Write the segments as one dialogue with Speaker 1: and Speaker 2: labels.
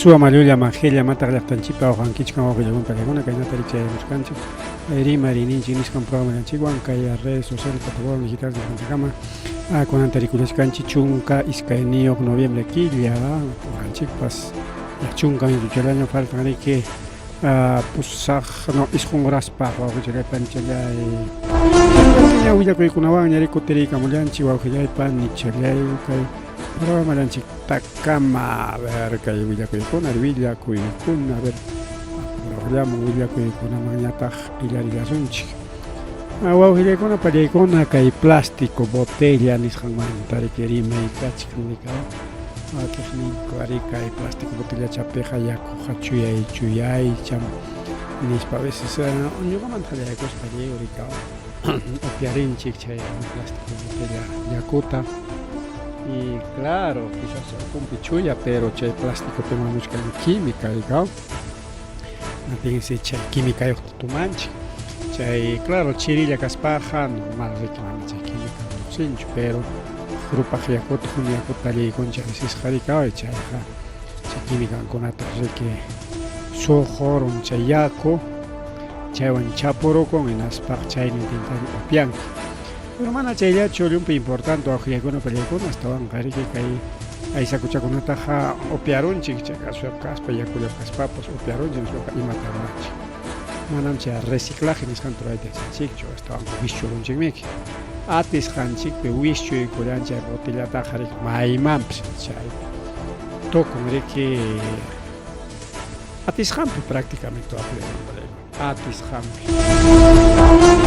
Speaker 1: Aswa mallulla majilla mataq llaqtanchikpa awqankichkan wawqillakuna pallakuna kaynata rikchayamusqanchik rimariyninchik nisqan programallanchikwan kay redes sociales plataforma digital nisqanchikama kunanta rikullachkanchik 12 noviembre killa uranchikpas 10 minutochallaña faltan riki pusaq no 9 horaspaq wawqillay panchallay ña willakuykunawanña rikutiriykamullanchik wawqillaypa nichallay kay programallanchik takama a ver kay willakuykuna willakuykuna a ver apuraqllaman willakuykunamanñataq illarillasunchik wawqillaykuna pallaykuna kay plástico botella nisqanmanta riki rimay kachkan rikaw wakiqninku ari kay plástico botellachapiqa yakuqa chuyay chuyaycham nispa a veces ñuqamanta qallaykuspa lliw rikaw upiarinchik chay plástico botella yakuta y claro quizás ukunpi chuya pero chay plásticopi mamuchkan química rikaw natinsi chay quimicayuqta tumanchik chay claro chirilla kaspaqa normal riki mana chay química lluqsinchu pero rupaq yakuta huni yakuta talliykunchik risisqa rikaw chayqa chay quimicankunata riki suqurun chay yaku chaywan chapurukun hinaspaqa chaynintinta upyanki pero mana chayllachu llumpi importante wawqillaykuna pallaykuna astawanqa riki kay aysakuchakunataqa upiarunchik chay kasullap kaspa yakullap kaspapas upiarunchik nispaqa imata ruranchik manam chay reciclaje nisqanta rurayta yachanchikchu astawanqa wischurunchikmiki atisqanchikpi wischuykullan chay botellataqa riki maymanpis chay tukun riki atisqanpi prácticamente atisqanpi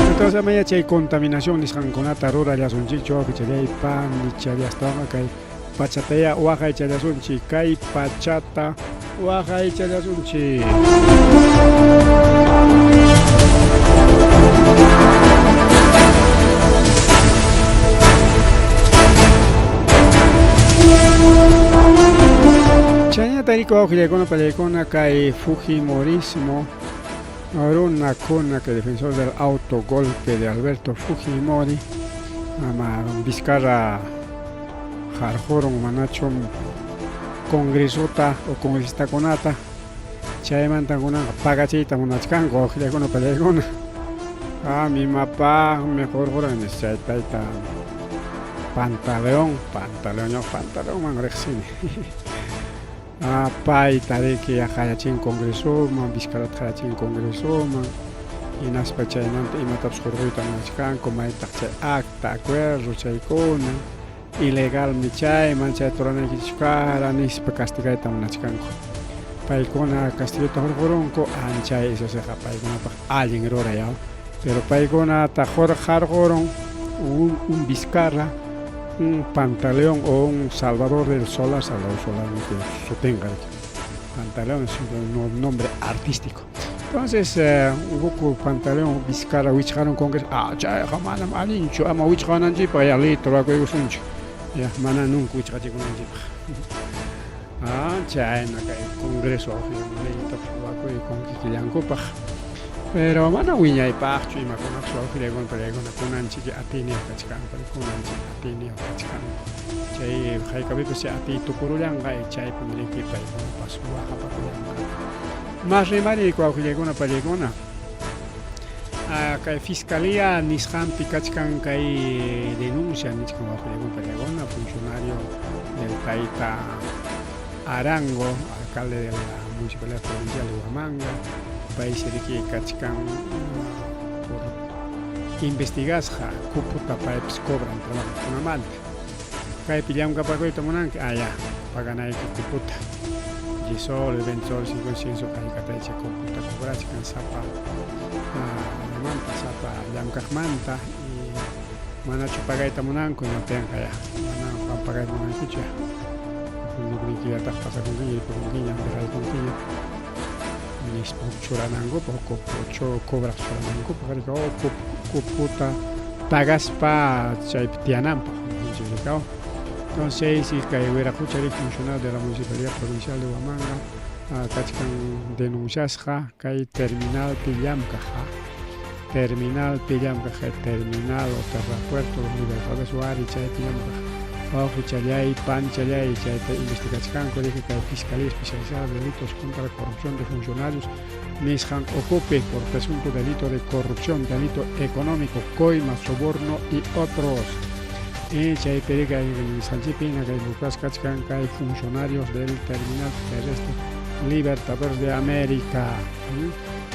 Speaker 1: entonces amaya chay contaminación nisqankunata rurallasunchikchu wawqichallaypa nichallay astawanqa kay pachataya waqaychallasunchik kay pachata waqaychallasunchik. Chaynata riku wawqillaykuna pallaykuna kay Fujimorismo runakuna kay defensor del autogolpe de Alberto Fujimori ama Vizcarra qarqurun manachum congresota o congresistakunata chaymanta kunanqa pagachiyta munachkanku wawqillaykuna pallaykuna qam imapaqmi qurquran nispa chay tayta Pantaleón Pantaleón ñuqa Pantaleonman riqsini payta riki qayachin congresoman Vizcarrata qayachin congresoman hinaspa chaymanta imatapas qurquyta munachkanku maytaq chay acta acuerdo chaykuna ilegalmi chayman chay ruranaykichik kara nispa castigayta munachkanku paykuna castigota hurqurunku anchay eso siqa paykunapaq allin ruray pero paykunata qarqurun un Vizcarra un Pantaleón o un Salvador del Solar, Salvador Solar sutinqa Pantaleón es un nombre artístico. Entonces, huku Pantaleón Vizcarra wichqarun Congreso, chayqa manam allinchu, ama wichqananchikpaq ya leyta rurakuykusunchik, ya mana nunca wichqachikunanchikpaq. Chayna kay Congreso leytapas ruwakuykun kikillankupaq. Pero mana wiñaypaqchu imakunapas wawqillaykuna pallaykuna kunanchik atiyniyuq kachkanku, kunanchik atiyniyuq kachkanku. Chay haykapipas chay atiy tukurullanqa chaypim riki paykunapas waqapakullanqa. Mas rimariyku wawqillaykuna pallaykuna. Kay fiscalía nisqanpi kachkan kay denuncia nichkan wawqillaykuna pallaykuna funcionario del tayta Arango, alcalde de la Municipalidad Provincial de Huamanga, paysi riki kachkan por investigasqa cuputa paypis cobran trabajaqkunamanta. Kaypi llamkapakuyta munanki, ya, paganayki cuputa. 10 soles, 20 soles, 50 100 soles haykataycha cuputa cobrachkan sapa manta, sapa llamkaqmanta y manachu pagayta munanku hinaptinqa ya, mana qam pagayta munankichu ya. Nukniykillataq pasakunkiña, ripukunkiña, dejarkunkiña nispa huk churanankupaq, huk cobraq churanankupaq, rika cuputa pagaspa chaypi tiyananpaq, rikaw. Entonces, kay Wiraqucha rik funcionario de la Municipalidad Provincial de Huamanga kachkan denunciasqa kay terminalpi llamkaq, terminalpi llamkaq, terminal o terrapuerto Libertadores Wari chaypi llamkaq. Wawqichallay, panichallay, chayta investigachkanku riki kay Fiscalía Especializada de Delitos contra la Corrupción de Funcionarios nisqan ukupi por presunto delito de corrupción, delito económico, coima, soborno y otros. Y chaypi riki nisqanchikpi hina kay involucrados kachkan kay funcionarios del Terminal Terrestre Libertadores de América.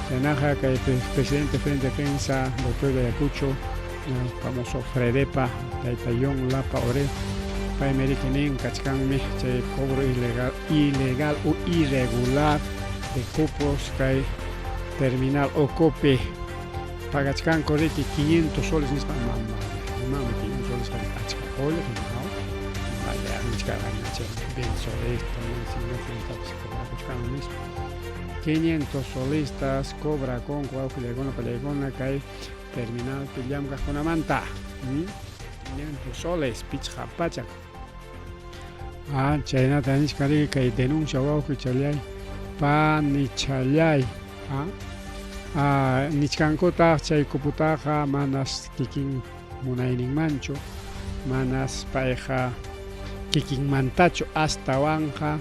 Speaker 1: Chaynaqa kay presidente Frente Defensa, doctor de Ayacucho, famoso Fredepa, tayta John Lapa Ore, paymi riki nin kachkanmi chay cobro ilegal, ilegal o irregular de cupos kay terminal ukupi pagachkanku riki 500 soles nispa. Mama, imami 500 soles achka qullqi, no? Vaya, nichkarqaña chay 20 soles, 50 solestapas cobrakuchkanku nispa. 500 solistas cobrakunku wawqillaykuna pallaykuna kay terminalpi llamkaqkunamanta. 500 soles, pichqa pachak. Ah, chaynata nichkan riki kay denuncia wawqichallay, panichallay. Ah, nichkankutaq chay cuputaqa manas kikin munayninmanchu, manas payqa kikinmantachu, astawanqa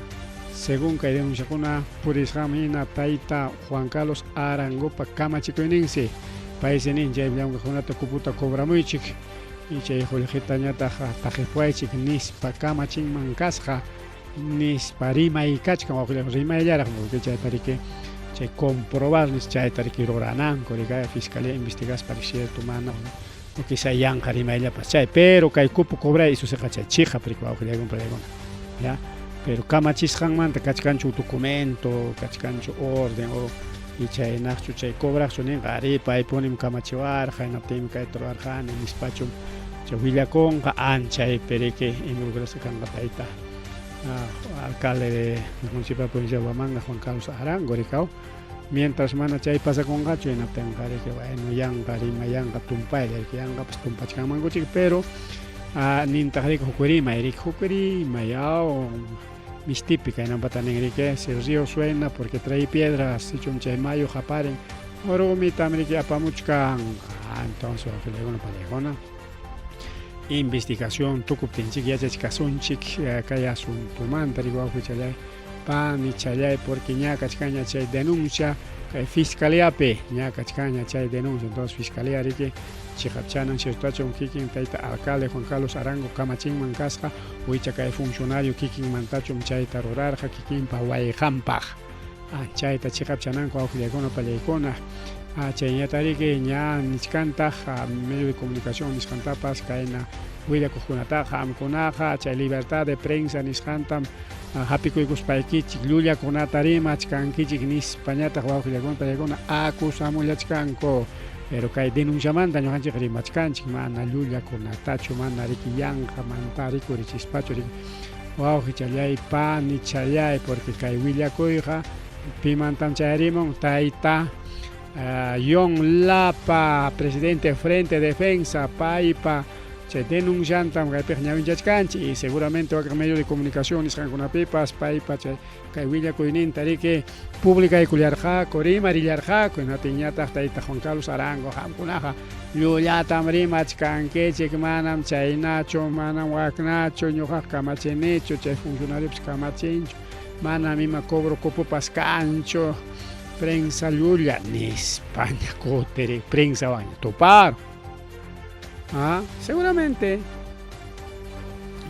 Speaker 1: según kay denunciakuna purisqanman hina tayta Juan Carlos Arangopa kamachikuyninsi, paysi nin chay llamkaqkunata cuputa cobramuychik y chay qullqitañataq taqipuwaychik nispa kamachinman kasqa nispa rimay kachkan wawqillam, rimayllaraq porque chayta riki chay comprobar nis chayta riki rurananku riki fiscalía investigaspa cierto mana o quizá yanqa rimayllapas chay, pero kay cupo cobray eso siqa chay chiqap riki wawqillaykuna pallaykuna, ya, pero kamachisqanmanta kachkanchu documento, kachkanchu orden o y chaynaqchu chay cobraqchu ninqa arí paypunim kamachiwarqa hinaptinmi kayta ruwarqani nispachum chay willakunqa anchaypi riki involucrasqa kanqa tayta alcalde de municipal provincia de Huamanga Juan Carlos Arango rikaw. Mientras mana chay pasakunqachu hinaptinqa riki bueno yanqa rima yanqa tumpaylla riki yanqapas tumpachkanmankuchik, pero nintaq riki huk rimay riki huk rimay aw mistipi kaynampata nin riki si el río suena porque trae piedras, sichum chay mayu qaparin rumitam riki apamuchkan. Entonces wawqillaykuna pallaykuna investigación tukuptinchik yachachkasunchik kay asuntumanta riki wawqichallay panichallay, porque ña kachkanña chay denuncia kay fiscaliapi, ña kachkanña chay denuncia. Entonces fiscalía riki chiqapchanan ciertachum kikin tayta alcalde Juan Carlos Arango kamachinman kasqa wicha kay funcionario kikinmantachum chayta rurarqa kikinpa wayqanpaq. Chayta chiqapchananku wawqillaykuna pallaykuna. Chayñata riki ña nichkantaq medio de comunicación nisqantapas kayna willakuqkunataqa qamkunaqa chay libertad de prensa nisqantam hapikuykuspaykichik llullakunata rimachkankichik nispañataq wawqillaykuna pallaykuna acusamullachkanku. Pero kay denunciamanta ñuqanchik rimachkanchik mana llullakunatachu, mana riki yanqamanta rikurichispachu riki wawqichallay panichallay, porque kay willakuyqa pimantam chayarimun tayta John Lapa, presidente Frente Defensa, paypa chay denunciantam kaypiqa ñawinchachkanchik y seguramente wakin medio de comunicación nisqankunapipas paypa chay kay willakuyninta riki publicaykullarqaku, rimarillarqaku. Hinaptinñataq tayta Juan Carlos Arango qamkunaqa llullatam rimachkankichik, manam chaynachu, manam waknachu, ñuqaqa kamachinichu, chay funcionariopas kamachinchu, manam ima cobro cupopas kanchu, prensa llulla nispaña kutiri prensawanña tuparon. Seguramente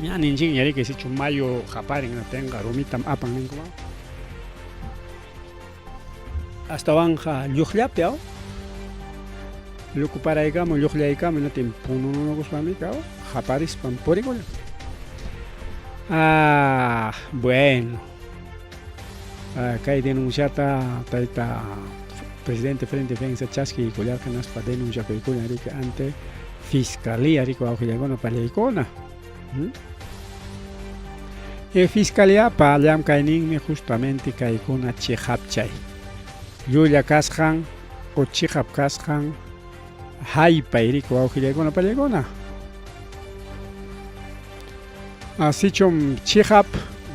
Speaker 1: ña ninchikña riki sichu mayu qaparin hinaptinqa rumitam apan ninku. Astawanqa lluqllapi aw llukuparaykamu lluqllaykamu hinaptin pununukuspami kaw qaparispam purikullan. Bueno, kay denunciata tayta presidente Frente Defensa chaskiykullarqa hinaspa denunciakuykullan riki ante fiscalía riki wawqillaykuna pallaykuna. Fiscaliapa llamkayninmi justamente kaykuna chiqapchay llulla kasqan o chiqap kasqan haypay riki wawqillaykuna pallaykuna. Sichum chiqap,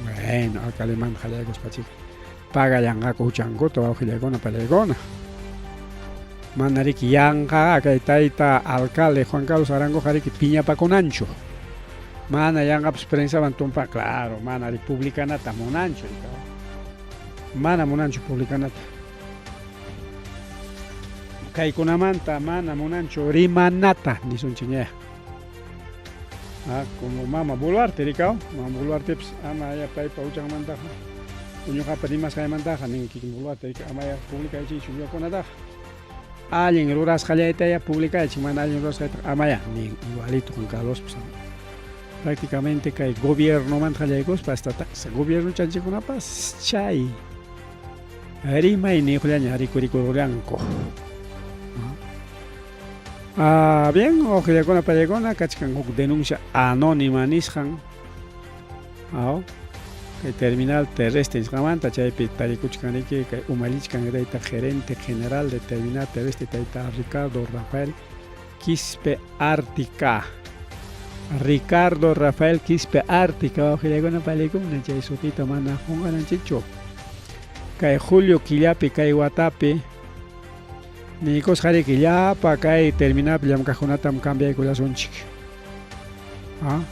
Speaker 1: bueno, alcaldemanta qallaykuspachik pagallanqaku huchankuta wawqillaykuna pallaykuna. Mana riki yanqa kay tayta alcalde Juan Carlos Arangoqa riki piñapakunanchu. Mana yanqapas prensawan tumpa, claro, mana ari publicanata munanchu, mana munanchu publicanata. Kaykunamanta mana munanchu rimanata nisunchikña. Ah, como mama Boluarte rikaw, mama Boluartepas ama ya paypa huchanmantaqa, ñuqapa rimasqaymantaqa nin kikin Boluarte rikaw, ama ya publicaychikchu ñuqakunataqa. Allin rurasqallaytaya publicaychik, mana allin rurasqaytaqa amaya nin igualito Juan Carlospas. Prácticamente kay gobiernomanta qallaykuspa hasta taksa gobiernochanchikkunapas chay rimayniyuqllaña rikurikurullanku. Ah, bien, wawqillakuna paykuna kachkan huk denuncia anónima nisqan. Aw, kay terminal terrestre nisqanmanta chaypi tarikuchkan riki kay umallichkan tayta gerente general de terminal terrestre tayta Ricardo Rafael Quispe Artica. Ricardo Rafael Quispe Artica wawqillakuna paykuna chay sutita mana qunqananchikchu. Kay julio killapi kay watapi niykusqa riki llapa kay terminalpi llamkaqkunatam cambiaykullasunchik. Ah?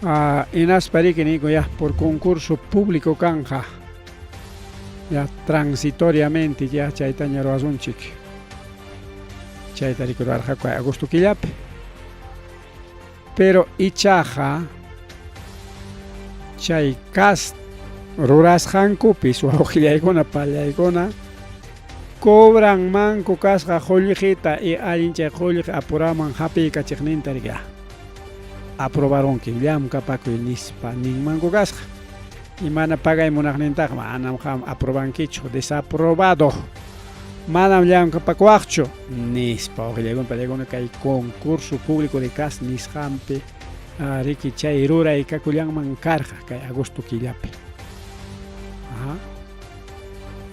Speaker 1: Ah, hinaspa riki niyku ya por concurso público kanja ya transitoriamente ya chaytaña ruwasunchik. Chayta riki ruwarqaku kay agosto killapi. Pero ichaqa chay kas rurasqankupis wawqillaykuna pallaykuna cobranmanku kasqa qullqita y allin chay qullqi apuraman hapiykachiqninta riki aprobarunki llamkapakuy nispa ninmanku kasqa y mana pagay munaqnintaqa manam qam aprobankichu desaprobado manam llamkapakuwaqchu nispa wawqillaykuna pallaykuna kay concurso público de CAS nisqanpi riki chay ruray kakullanman karqa kay agosto killapi. Ajá.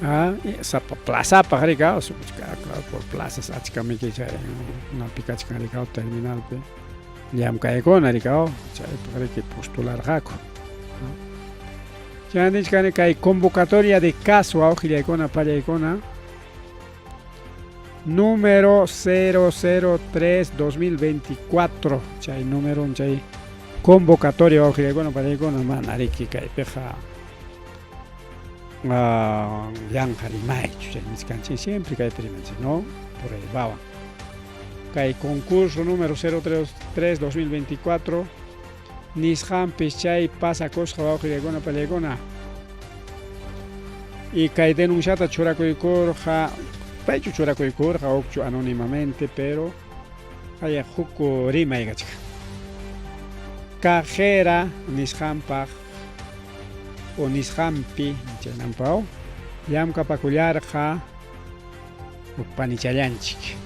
Speaker 1: Ah, sapa plazapaq rika por plazas achkami chay napi kachkan rika terminalpi llamkaykuna rika chaypaq riki postularqaku. Chaynichkani kay convocatoria de CAS wawqillaykuna pallaykuna número 003 2024 chay número chay convocatoria wawqillaykuna pallaykuna mana riki kaypiqa yanqa rimaychu chay niskanchik siempre kaypi rimanchik no por ahí vawan kay concurso número 033 2024 nisqanpis chay pasakusqa wawqillaykuna pallaykuna y kay denunciata churakuykurqa paychu churakuykurqa hukchu anónimamente pero haya huk rimay kachkan cajera nisqanpaq o nisqanpi chaynanpaw llamkapakullarqa huk panichallanchik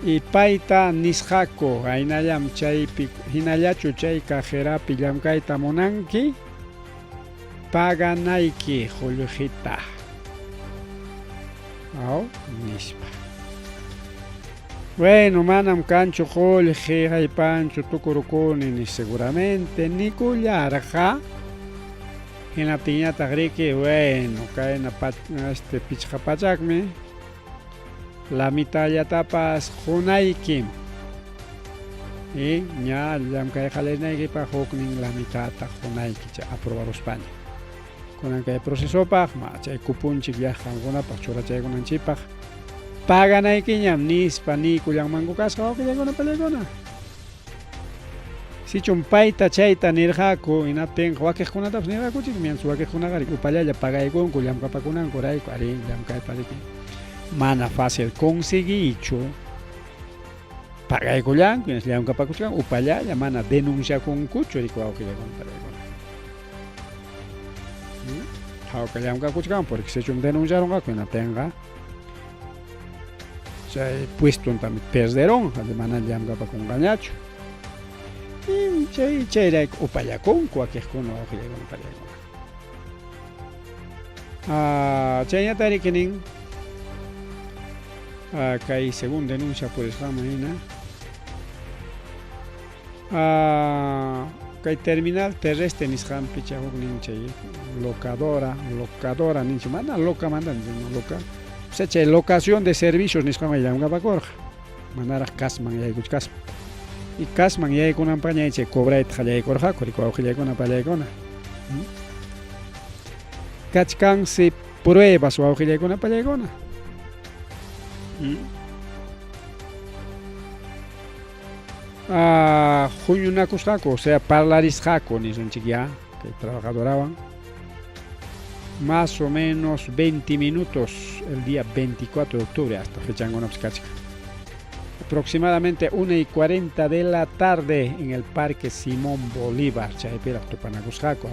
Speaker 1: y payta nisqaku haynallam chaypi hinallachu chay cajerapi llamkayta munanki paganayki qullqita aw nispa. Bueno, manam kanchu qullqi haypanchu tukurukuni ni seguramente nikullarqa hinaptinñataq riki bueno kayna este pichqa pachakmi la mitallatapas qunaykim y ña llamkay qallarinaykipaq huknin la mitata qunayki chay aprobaruspaña. Kunan kay procesopaq ma chay cupunchik ya qamkunapaq churachaykunanchikpaq paganaykiñam nispa niykullanmanku kasqa wawqillaykuna pallaykuna. Sichum payta chayta nirqaku hinaptinqa wakiqkunatapas nirqakuchikmi yanchu wakiqkunaqa riki upallalla pagaykunku llamkapakunankurayku arí llamkaypa riki mana fácil conseguiychu pagaykullanku hinaspa llamkapakuchkanku upallalla mana denunciakunkuchu riki wawqillaykuna pallaykuna. Hawka llamkakuchkan porque sichum denunciarunqaku hinaptinqa chay puestontami perderonqa mana llamkapakunqañachu. Chay chayrayku upallakunku wakiqkuna wawqillaykuna pallaykuna. Ah, chayñata riki nin kay según denuncia purisqanman hina kay terminal terrestre nisqanpi chay huknin chay locadora, locadora ninchik mana locamanta ninchik loca, o sea chay locación de servicios nisqanman llamkapakurqa manaraq kasman yaykuchkaspa. Y kasman yaykunanpaqña chay cobrayta qallaykurqaku, riki wawqillaykuna pallaykuna. Kachkansi pruebas wawqillaykuna pallaykuna. Ah, huñunakusqaku, o sea, parlarisqaku nisunchik ya, kay trabajadorawan. Más o menos 20 minutos el día 24 de octubre hasta fechankunapas kachkan. Aproximadamente 1 y 40 de la tarde en el Parque Simón Bolívar, chaypiraq tupanakusqaku,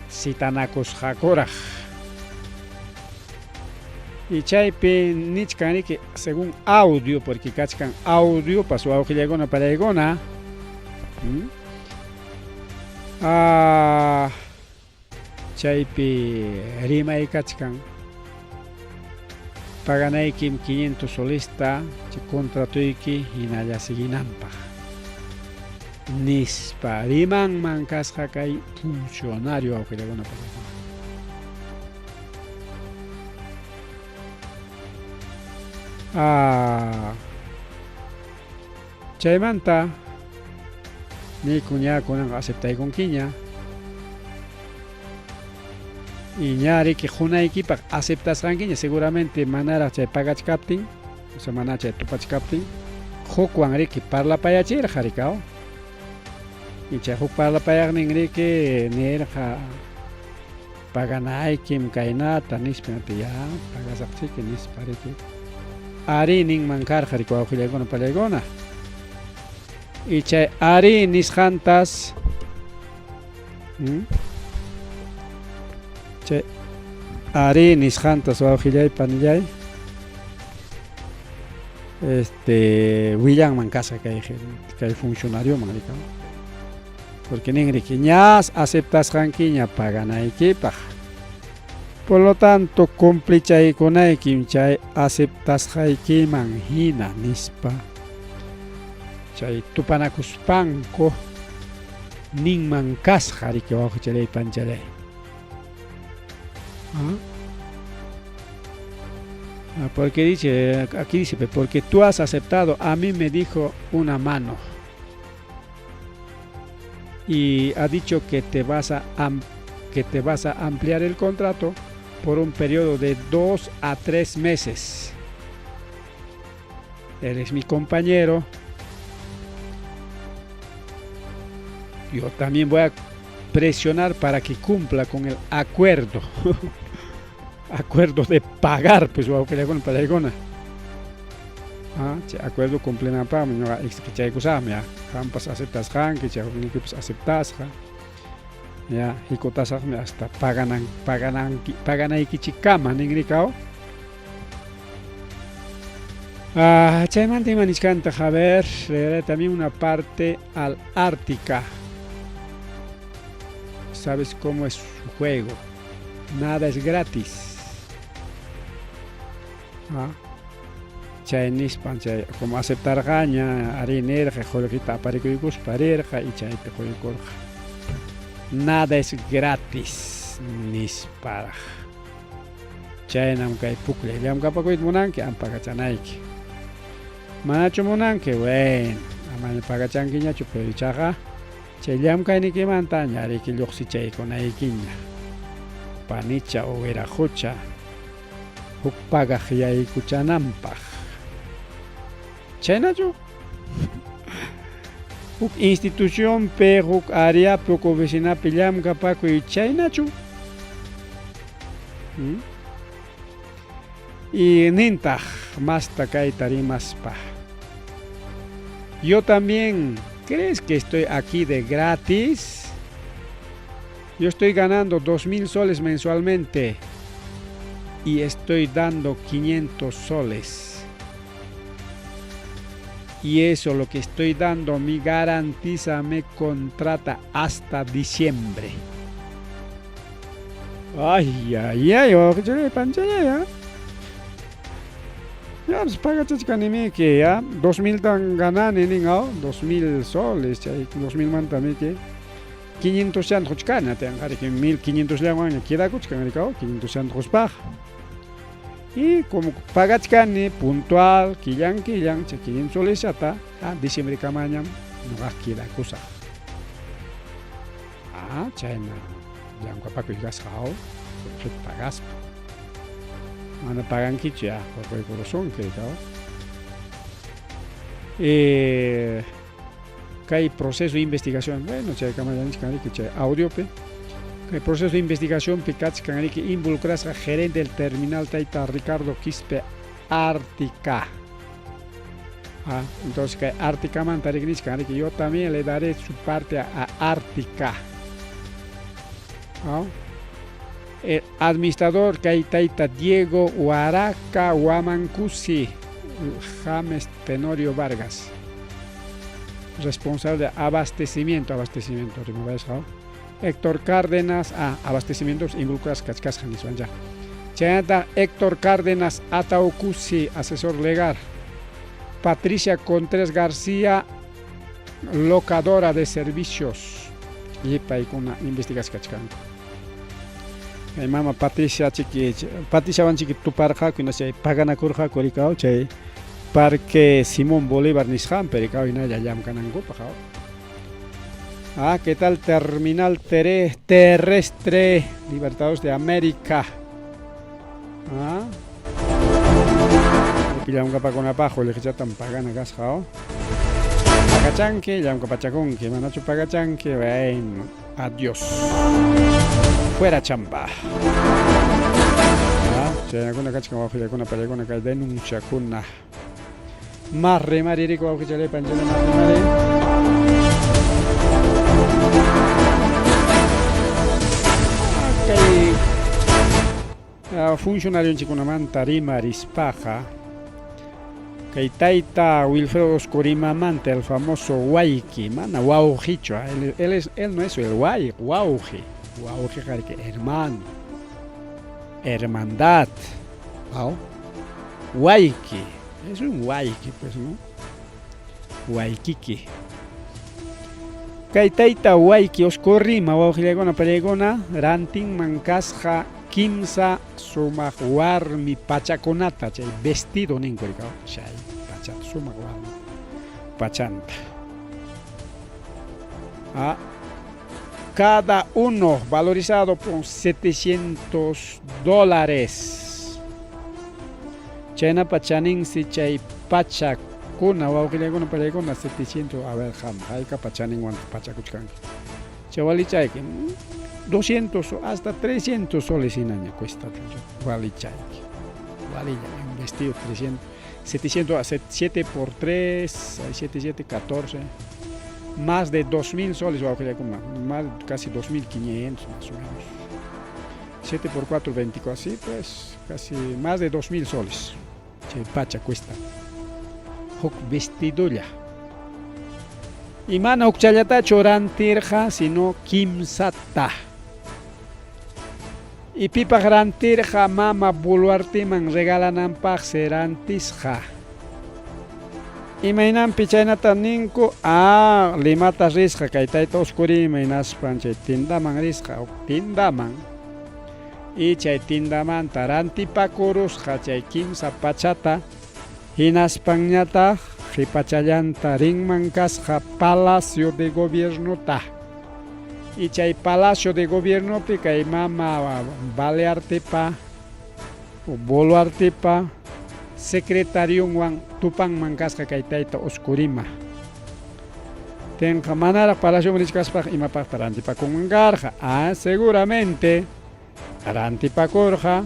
Speaker 1: citanakusqakuraq. Y chaypi nichkan riki según audio, porque kachkan audiopas wawqillaykuna palaykuna. Ah, chaypi rimay kachkan paganaykim 500 solista chay contratoyki hinalla siguinanpaq nispa rimanman kasqa kay funcionario wawqillaykuna palaykuna. Ah, chaymanta niykun ña kunanqa aceptaykunkiña y ña riki qunaykipaq aceptasqankiña seguramente manaraq chay pagachkaptin o sea mana chay tupachkaptin hukwan riki parlapayachirqa rikaw y chay huk parlapayaqnin riki nirqa paganaykim kaynata nispa ya pagasaqchiki nispa riki arí ninman karqa riki wawqillaykuna pallaykuna y chay arí nisqantas chay arí nisqantas wawqillay panillay este willanman kasqa kay kay funcionarioman riki porque nin riki ñas aceptasqankiña paganaykipaq por lo tanto cumplichaykunaykim chay aceptasqaykiman hina nispa chay tupanakuspanku ninman kasqa riki wawqichalay panchalay. ¿Ah? Ah, porque dice, aquí dice, porque tú has aceptado, a mí me dijo una mano. Y ha dicho que te vas a, que te vas a ampliar el contrato por un periodo de 2 a 3 meses. Él es mi compañero. Yo también voy a presionar para que cumpla con el acuerdo. Acuerdo de pagar, pues wawqillaykuna. Ah, chay acuerdo cumplinanpaqmi ñuqa chaykusaqmi ya. Qampas aceptasqanki, chay hukniykipas aceptasqa. Ya, hikutasaqmi hasta paganan pagananki paganaykichikkama ninrikaw. Ah, chaymanta ima nichkantaq, a ver, leeré también una parte al Ártica. Sabes cómo es su juego. Nada es gratis. Ah. Chay nispan chay como aceptarqaña arí nirqa qullqita aparikuykuspa rirqa y chaypi quykurqa. Nada es gratis nisparaq. Chaynam kay pukllay llamkapakuyta munanki am pagachanayki. Manachu munanki? Bueno, amaña pagachankiñachu, pero ichaqa chay llamkaynikimanta ñariki lluqsichaykunaykiña. Panicha o wiraqucha huk pagaq yaykuchananpaq. Chaynachu? Huk institucionpi, huk areapi, huk oficinapi llamkapakuy chaynachu? Y nintaq masta kayta rimaspa. Yo también, ¿crees que estoy aquí de gratis? Yo estoy ganando 2.000 soles mensualmente y estoy dando 500 soles. Y eso lo que estoy dando me garantiza, me contrata hasta diciembre. Ay, ay, ay, ya. Ya, pues pagachachkanimiki, ya. 2000 tan ganani nin, 2000 soles, chay 2000 manta miki. 500 chan quchkana, tianqariki 1500 llawanña quedakuchkan, rikaw, 500 chan quspaq. Y como pagachkani puntual, killan killan, chay 500 soles ah, diciembre kamañam. Ñuqa quedakusaq. Ah, chayna llamkapakuy kasqa aw, qullqita pagaspa. Mana pagankichu ya, hurquykurusunki rikaw. Eh, kay proceso de investigación, bueno, chaykamalla nichkan riki chay audiopi, kay proceso de investigacionpi kachkan riki involucrasqa gerente del terminal tayta Ricardo Quispe Ártica. Ah, entonces kay Árticamanta riki nichkan riki, yo también le daré su parte a Ártica. Ah, el administrador kay tayta Diego Huaraca Huamancusi, James Tenorio Vargas, responsable de abastecimiento, abastecimiento, Héctor Cárdenas, ah, abastecimiento involucradas kachkasqa niswan ya. Chaynata Héctor Cárdenas Ataucusi, asesor legal. Patricia Contreras García, locadora de servicios. Y paykuna investigasqa kachkanku. Kay mama Patricia chiki, Patriciawan chiki tuparqaku, hinaspa chay paganakurqaku rikaw chay Parque Simón Bolívar nisqanpi rikaw hinalla llamkanankupaq. Ah, ¿qué tal terminal terrestre Libertadores de América? Ah. Llamkapakunapaq qullqichatam pagana kasqa. Pagachanki, llamkapachakunki, manachu pagachanki, bueno, adiós. Fuera chamba. Ah, chaynakuna kachkan wawqillakuna pallakuna kay denunciakuna. Mas rimari riku wawqichalay panchalay mas rimari. Kay funcionarionchikunamanta rimarispaqa kay tayta Wilfredo Oscorimamanta el famoso wayki, mana wawqichu, él, él, es, él no es el way, wawqi, wawqiqa hermano, hermandad, ¿no? Wayki, es un wayki pues, ¿no? Waykiki. Kay tayta wayki Oscorima wawqillakuna pallaykuna rantinman kasqa kimsa sumaq warmi pachakunata chay vestido ninku rikaw chay pachata sumaq warmi pachanta. Ah, cada uno valorizado por 700 dólares. Chaynapa chaninsi chay pachakuna wawqillakuna pallaykuna 700, a ver, ham, haykapa chaninwantaq pachakuchkanki. Chay walichayki 200 hasta 300 soles hinaña cuesta walichayki. Walilla, un vestido 300, 700, 7 por 3, 7, 7, 14, más de 2000 soles wawqillakuna, más casi 2500 más o menos. 7 por 4, 24, así pues, casi más de 2000 soles. Chay pacha cuesta. Huk vestidolla. Y mana hukchallatachu rantirqa, sino kimsata. Y pipaq rantirqa mama Boluarteman regalananpaqsi rantisqa. Imaynanpi chaynata ninku? Ah, Limata risqa kay tayta Oscorima hinaspan chay tindaman risqa, huk tindaman. Y chay tindamanta rantipakurusqa chay kimsa pachata, hinaspanñataq qhipachallanta rinman kasqa Palacio de Gobiernota. Y chay Palacio de Gobiernopi kay mama Baleartepa o Boluartepa secretarionwan tupanman kasqa kay tayta Oscorima. Tenqa manaraq Palacioman richkaspaq imapaqta rantipakunman karqa. Ah, seguramente rantipakurqa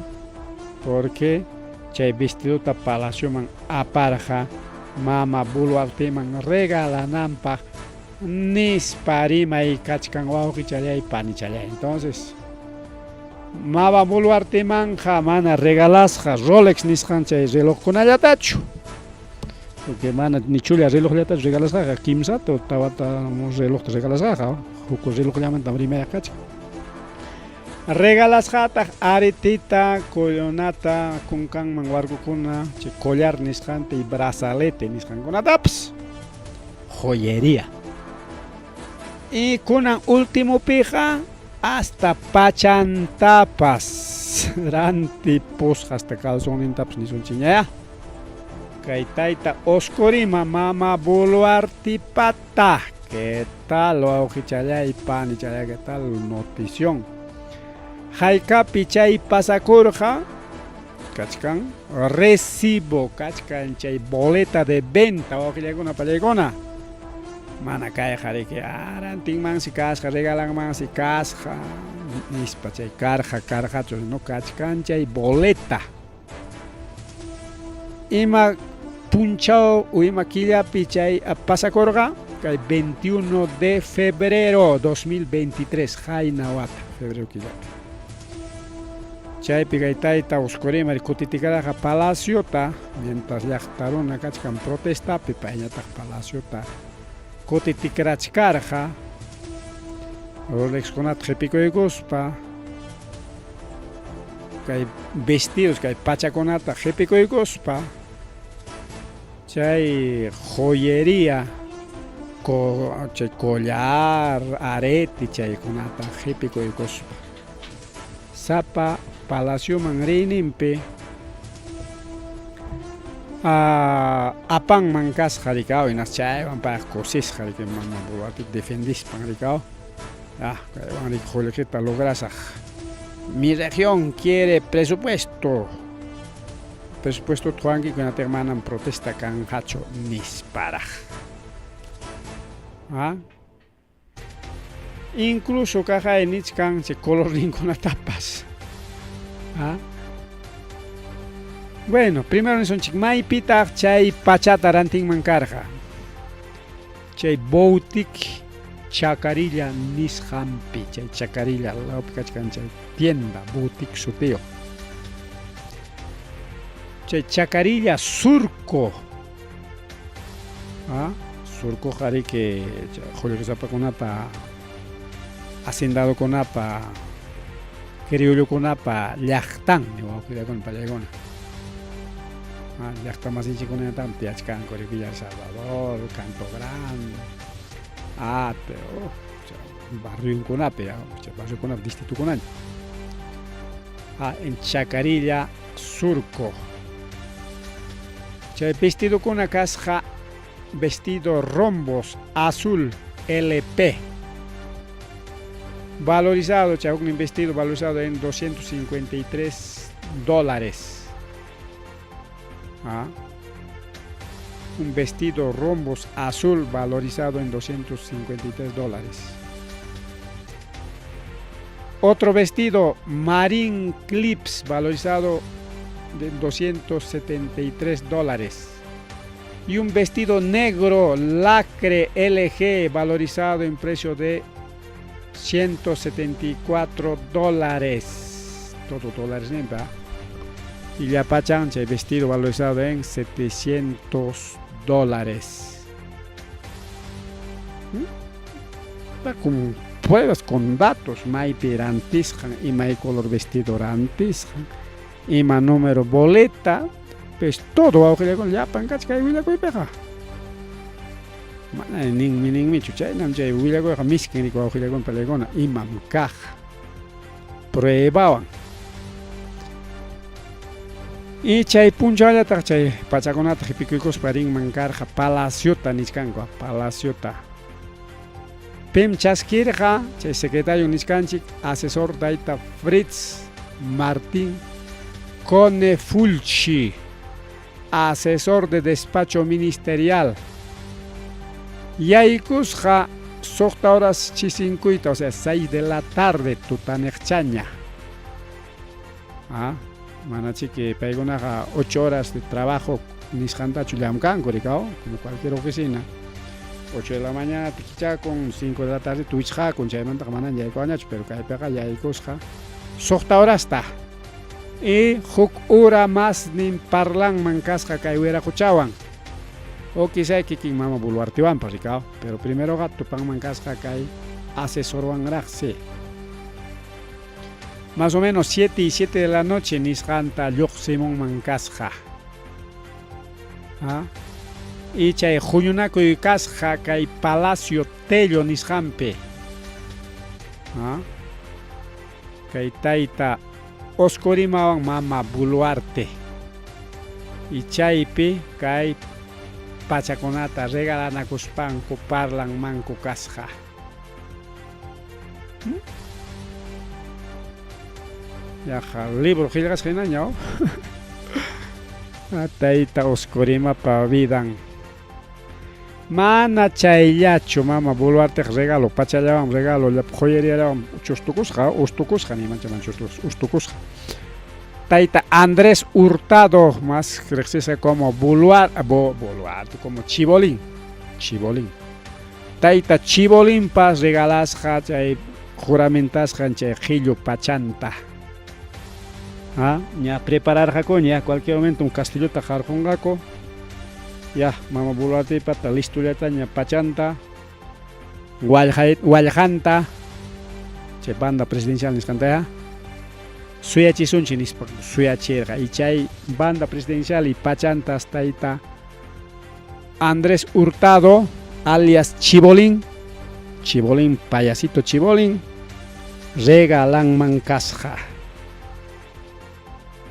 Speaker 1: porque chay vestidota Palacioman aparqa mama Boluarteman regalananpaq nispa rimay kachkan wawqichalay panichalay. Entonces, mama Boluartemanqa mana regalasqa Rolex nisqan chay relojkunallatachu. Porque mana ni chulla relojllatachu regalasqaqa, kimsata o tawata relojta regalasqaqa, huk relojllamantam rimayaq kachkan. Regalasqataq aretita, collonata, kunkanman warkukuna, chay collar nisqanta y brazalete nisqankunatapas. Joyería. Y kunan ultimopiqa hasta pachantapas rantipusqa, hasta calzonnintapas nisunchikña. Kay tayta Oscorima mama Boluartipata. ¿Qué tal, wawqichallay, panichallay, qué tal notición? Haykapi chay pasakurqa? Kachkan recibo, kachkan chay boleta de venta, wawqillaykuna, pallaykuna. Mana kayqa riki, arantinmansi kasqa, regalanmansi kasqa, nispa chay karqa, karqachu, no kachkan chay boleta. Ima punchaw o ima killapi chay pasakurqa? Kay 21 de febrero 2023, qayna wata, febrero killapi. Chaypi kay tayta Oscorimari kutitikarqa palaciota, mientras llaqta runa kachkan protestapi, payñataq palaciota kutitikrachkarqa, Rolexkunata qhipikuykuspa, kay vestidos, kay pachakunata qhipikuykuspa, chay joyería, chay collar, arete chaykunata qhipikuykuspa. Sapa palacioman riyninpi apanman kasqa rikaw, hinas chaywan payqa kusisqa riki mama Boluarte defendispan rikaw. Ah, kaywan riki qullqita lograsaq. Mi región quiere presupuesto. Presupuesto tuanki kunatiq manam protesta kanqachu nisparaq. Ah? Incluso kaqay nichkan chay colorninkunatapas. Ah? Bueno, primero nisunchik maypitaq chay pachata rantinman karqa. Chay boutique Chacarilla nisqanpi, chay Chacarilla lawpi kachkan chay tienda boutique sutiyuq. Chay Chacarilla Surco. Ah, Surcoqa riki qullqisapakunapa hacendadokunapa criollokunapa llaqtanmi wawqillakuna pallaykuna. Ah, llaqta masinchikkunañataqmi tiyachkanku riki Villa El Salvador, Canto Grande, Ate, oh, barrionkunapi, barriokunapi distritokunaña. Ah, en Chacarilla, Surco. Chay vestidokuna kasqa vestido rombos azul LP. Valorizado, chay huknin vestido valorizado en 253 dólares. Ah. Un vestido rombos azul valorizado en 253 dólares. Otro vestido Marine Clips valorizado de 273 dólares. Y un vestido negro lacre LG valorizado en precio de 174 dólares. Todo dólares, ¿no? Y la pachancha, vestido valorizado en 700 dólares. ¿Mm? Con pruebas, con datos, maypi rantisqan, imay color vestido rantisqan, ima número boleta, pues todo wawqillakuna llapan kachka willakuypiqa. Mana ninmi ninmichu, chaynam chay willakuyqa miskin riki wawqillakuna pallaykuna, imam kaq pruebawan. Y chay punchawllataq chay pachakunata qhipikuykuspa rinman karqa palaciota nichkanku, palaciota. Pim chaskirqa chay secretario nichkanchik asesor tayta Fritz Martín Conefulchi, asesor de despacho ministerial. Yaykusqa suqta horas chisinkuyta, o sea, 6 de la tarde tutaniqchaña. Ah, mana chiki paykunaqa 8 horas de trabajo nisqantachu llamkanku rikaw, como cualquier oficina. 8 de la mañana tikichakun, 5 de la tarde tuichqakun, chaymantaqa mana yaykuwañachu, pero kaypiqa yaykusqa suqta horasta. Y huk hora más nin parlanman kasqa kay wiraquchawan. O quizá kikin mama Boluartewanpas rikaw, pero primeroqa tupanman kasqa kay asesorwanraqsi. Más o menos 7 y 7 de la noche nisqanta lluqsimunman kasqa. Ah? Y chay huñunakuy kasqa kay Palacio Tello nisqanpi. Ah? Kay tayta Oscorimawan mama Boluarte. Y chaypi kay pachakunata regalanakuspanku parlanmanku kasqa. Hmm? Yaqa libro qillqasqa hinaña. Tayta Oscorimapa vidan. Mana chayllachu mama Boluarteq regalo pachallawan regalo llapa joyeriallawan chustukusqa, ustukusqa nimanchaman chustukusqa, ustukusqa. Tayta Andrés Hurtado, más riqsisqa como Boluar, Bo, Boluarte, como Chibolín, Chibolín. Tayta Chibolinpas regalasqa chay juramentasqan chay qhillu pachanta. Ah, ña prepararqakuña, cualquier momento un castillota qarqunqaku. Ya, mama Boluartepata listollataña pachanta, wallqanta, chay banda presidencial nisqanta ya, suyachisunchik nispa suyachirqa. Y chay banda presidencial y pachantas tayta Andrés Hurtado, alias Chibolín, Chibolín, payasito Chibolín, regalanman kasqa.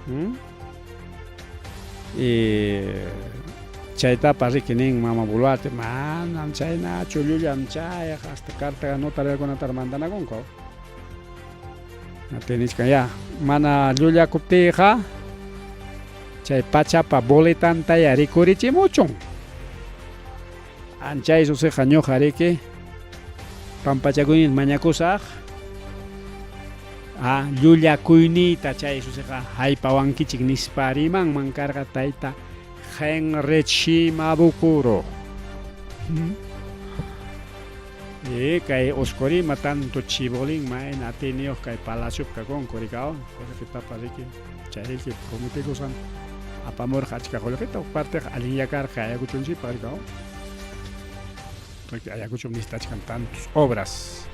Speaker 1: ¿Mm? Y chaytapas riki nin mama Boluarte, manam chaynachu, llullam chayqa, hasta carta notarialkunata mandanakunku. Tenichkan ya, mana llullakuptiyqa chay pachapa boletantaya rikurichimuchun. Anchay susiqa ñuqa riki pampachakuyninta mañakusaq. Ah, llullakuyniyta chay susiqa haypawankichik nispa rimanman karqa tayta Henry Shimabukuro. Y kay Oscorima tanto Chibolín mayna atiyniyuq kay palaciopi kakunku rikaw qullqitapa riki chayriki prometikusqan apamurqa achka qullqita huk parteqa allinya karqa Ayacuchunchikpaq rikaw riki Ayacucho necesitachkan tantos obras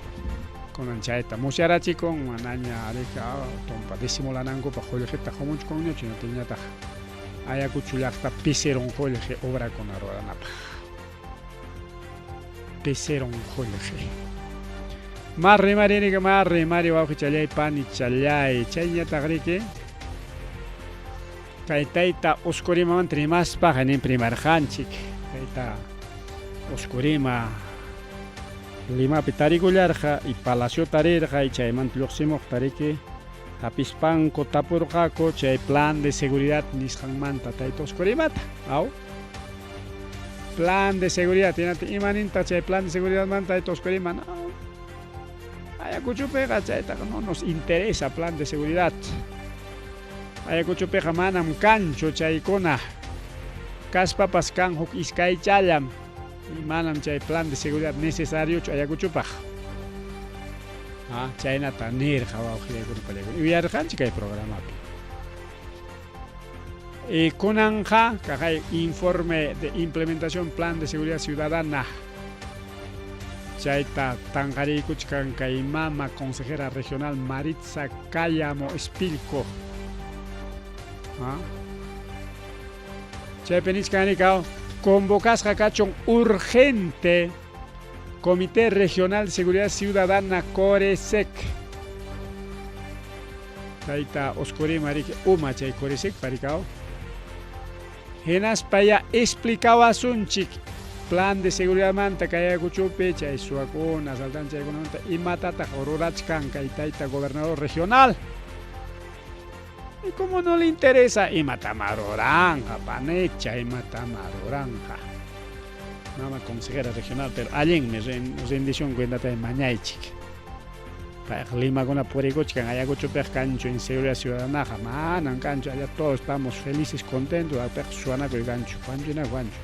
Speaker 1: kunan chayta musyarachikun manaña riki tumpa disimulanankupaq qullqita qumuchkunñachu ñataq Ayacucho llaqta pisirun qullqi obrakuna ruranapaq. Peseron qullqi. Ma rimariniki, ma rimari wawqichallay, panichallay. Chayñataq riki kay tayta Oscorimamanta rimaspa hayninpi rimarqanchik. Tayta Oscorima Limapi tarikullarqa y palaciota rirqa y chaymanta lluqsimuqta riki hapispanku tapurqaku chay plan de seguridad nisqanmanta tayta Oscorimata. Aw? Plan de seguridad, hinaptin ima nintaq chay plan de seguridadmanta tayta Oscorima? No. Ayacuchopiqa chaytaqa no nos interesa plan de seguridad. Ayacuchopiqa manam kanchu chaykuna. Kaspapas kan huk iskaychallam. Y manam chay plan de seguridad necesariochu Ayacuchopaq. Ah, chaynata nirqa wawqillaykuna pallaykuna. Yuyarqanchik kay programapi. Y kunanqa kaqay informe de implementación plan de seguridad ciudadana chayta tanqariykuchkan kay mama consejera regional Maritza Cállamo Espilco. ¿Ah? Chaypi nichkan rikaw convocasqa kachun urgente Comité Regional de Seguridad Ciudadana CORESEC. Tayta Oscorima riki uma chay CORESEC parikaw. Hinaspaya explicawasunchik plan de seguridadmanta kay Ayacuchopi chay suwakuna, asaltante chaykunamanta imatataq rurachkan kay tayta gobernador regional. Y como no le interesa imatama ruranqa, panicha imatama ruranqa. Mama consejera regional, pero allinmi rendición cuentata mañaychik. Payqa Limakuna purikuchkan, Ayacuchopiqa kanchu inseguridad ciudadanaqa, manan kanchu, allá todos estamos felices, contentos, piqa suwanakuy kanchu, wañuchinakuy kanchu.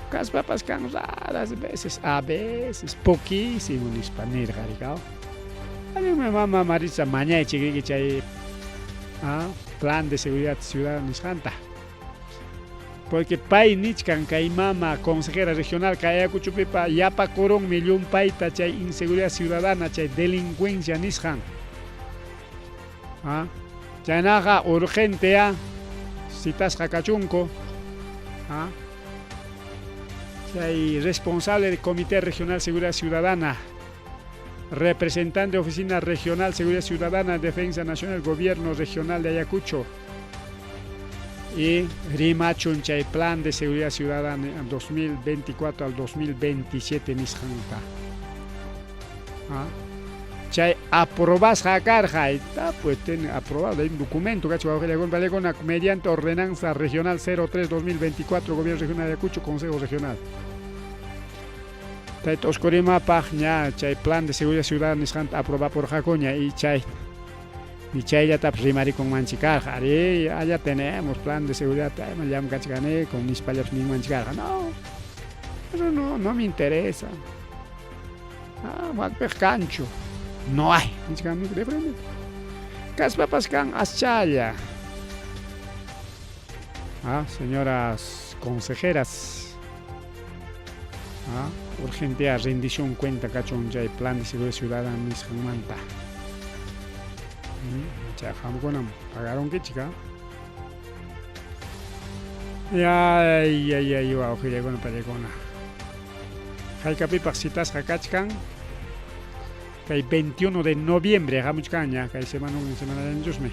Speaker 1: Kaspapas kan raras veces, a veces, poquísimo nispa nirqa rikaw. Allinmi mama Maritza mañaychik riki chay ah, plan de seguridad ciudadana nisqanta. Porque pay nichkan kay mama consejera regional kay Ayacuchopipa yapakurunmi llumpayta chay inseguridad ciudadana, chay delincuencia nisqan. Ah, chaynaqa urgente ya citasqa kachunku. Ah, chay responsable del Comité Regional Seguridad Ciudadana, representante de Oficina Regional Seguridad Ciudadana, Defensa Nacional, Gobierno Regional de Ayacucho. Y rimachun chay Plan de Seguridad Ciudadana 2024 al 2027 nisqanta. ¿Ah? Chay aprobasqa karqa, ahí está, pues tiene aprobado, hay un documento, cacho, mediante ordenanza regional 03-2024, Gobierno Regional de Ayacucho, Consejo Regional. Tayta Oscorimapaq ña chay Plan de Seguridad Ciudadana nisqanta aprobapurqakuña y chay ni chayllatapas rimarikunmanchik karqa, arí, allá tenemos plan de seguridad, chayman llamkachkaniku nispallapas ninmanchik karqa. No, eso no, no me interesa. Ah, wakpiq kanchu. No hay, nichkanmi de frente. Kaspapas kan aschalla. Ah, señoras consejeras, ah, urgente rendición cuenta kachun chay plan de seguridad ciudadana nisqanmanta. Chay qamkunam pagarunkichik, ah. Ay, ay, ay, wawqillaykuna, pallaykuna. Haykapipaq citasqa kachkan kay 21 de noviembre hamuchkanña kay semana semanallanchusmi.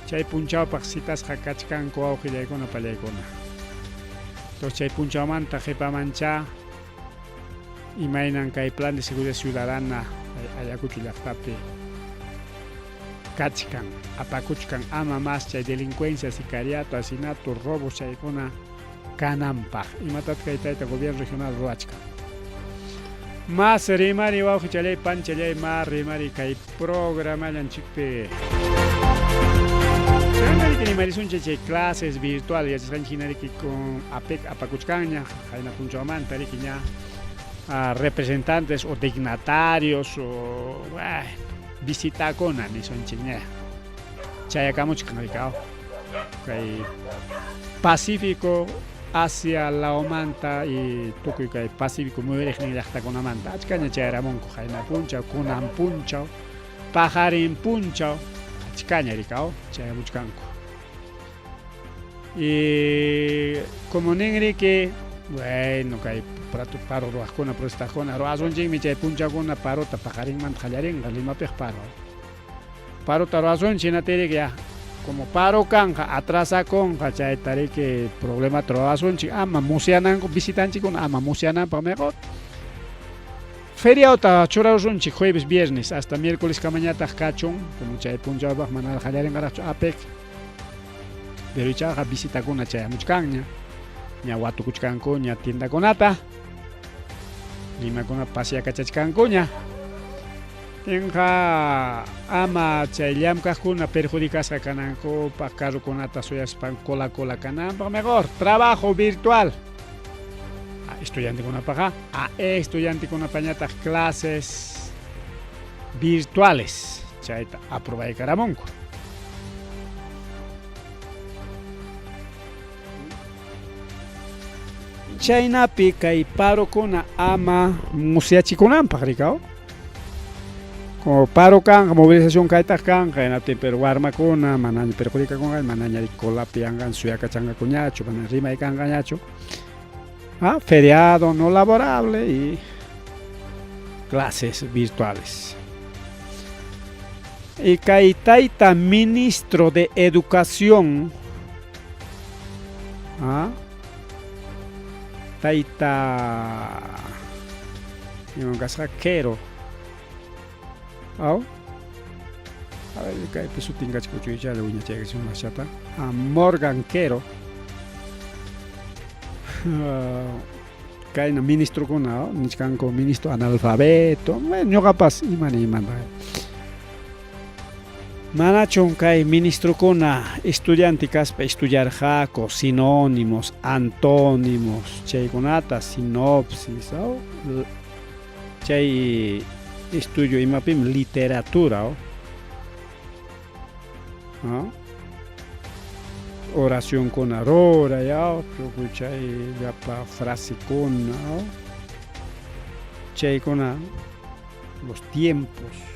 Speaker 1: Chay punchawpaq citasqa kachkanku wawqillaykuna, pallaykuna. Entonces chay punchawmanta qipamancha imaynan kay plan de seguridad ciudadana Ayacucho llaqtapi kachkan, apakuchkan ama mas chay delincuencia, sicariato, asesinato, robos chaykuna kananpaq. Imatataq kay tayta gobierno regional ruwachkan? Mas rimari wawqichalay, panchalay, ma rimari kay programallanchikpi. Chaynariki rimarisunchik chay clases virtual yachasqanchik hinariki con APEC apakuchkanña, qayna punchawmanta riki ña representantes o dignatarios o bueno, visitakuna nisunchik ña. Chayakamuchkan rikaw kay Pacífico Asia lawmanta y tukuy kay Pacífico muyuriqnin llaqtakunamanta achkaña chayaramunku qayna punchaw, kunan punchaw, paqarin punchaw achkaña rikaw chayamuchkanku. Y como ninriki, bueno, kay prato paro ruwaqkuna, protestaqkuna ruwasunchikmi chay punchawkuna parota paqarinmanta qallarinqa Limapiq paro. Parota ruwasunchik hinaptinriki ya como paro kanqa atrasakunqa chayta riki problemata ruwasunchik ama musyananku visitanchikkuna ama musyananpaq mejor feriadota churarusunchik jueves, viernes hasta miércoles kamañataq kachun como chay punchawpaq manaraq qallarinqaraqchu APEC pero ichaqa visitakuna chayamuchkanña ña watukuchkankuña tiendakunata Limakuna pasyakachachkankuña. Tinqa ama chay llamkaqkuna perjudicasqa kanankupaq carrokunata suyaspan cola cola kananpaq mejor trabajo virtual. A estudiantekunapaqa a estudiantekunapañataq clases virtuales chayta aprobaykaramunku. Chaynapi kay parokuna ama musyachikunanpaq rikaw. Como paro kanqa, movilización kaytaq kanqa, hinaptin pero warmakuna manaña perjudikakunqa, manaña colapi yanqan suyakachanqakuñachu, mana rimay kanqañachu. Ah, feriado no laborable y clases virtuales. Y kay tayta ministro de Educación, ah, tayta iman kasqa Quero. Aw? A ver, kaypi sutin kachka uchuychalla wiñachaykachisun mashata. Ah, Morgan Quero. Kayna ministrokuna nichkanku ministro analfabeto, bueno, ñuqapas ima niymanta. Manachum kay ministrokuna estudiante kaspa estudiarqaku sinónimos, antónimos, chaykunata, sinopsis, chay estudio imapim literatura, ¿no? Oracionkuna ruray, tukuy chay llapa frasekuna, chaykuna los tiempos.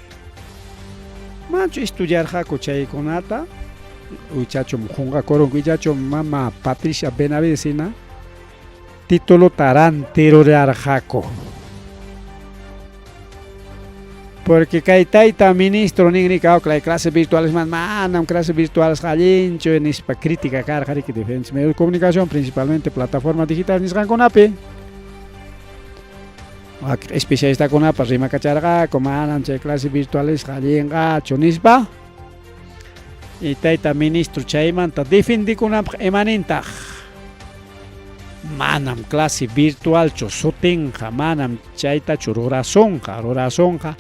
Speaker 1: Manachu estudiarqaku chaykunata? Ichachum qunqakurunku, ichachum mama Patricia Benavides hina titulota rantirurarqaku. Porque kay tayta ministro ninri kay clases virtuales manam clases virtuales allinchu nispa crítica karqa riki diferentes medios de comunicación, principalmente plataformas digitales nisqankunapi. Especialistakunapas rimakacharqaku manam chay clases virtuales allinqachu nispa. Y tayta ministro chaymanta defendikunanpaq imanintaq? Manam clase virtualchu sutinqa, manam chaytachu rurasunqa, rurasunqa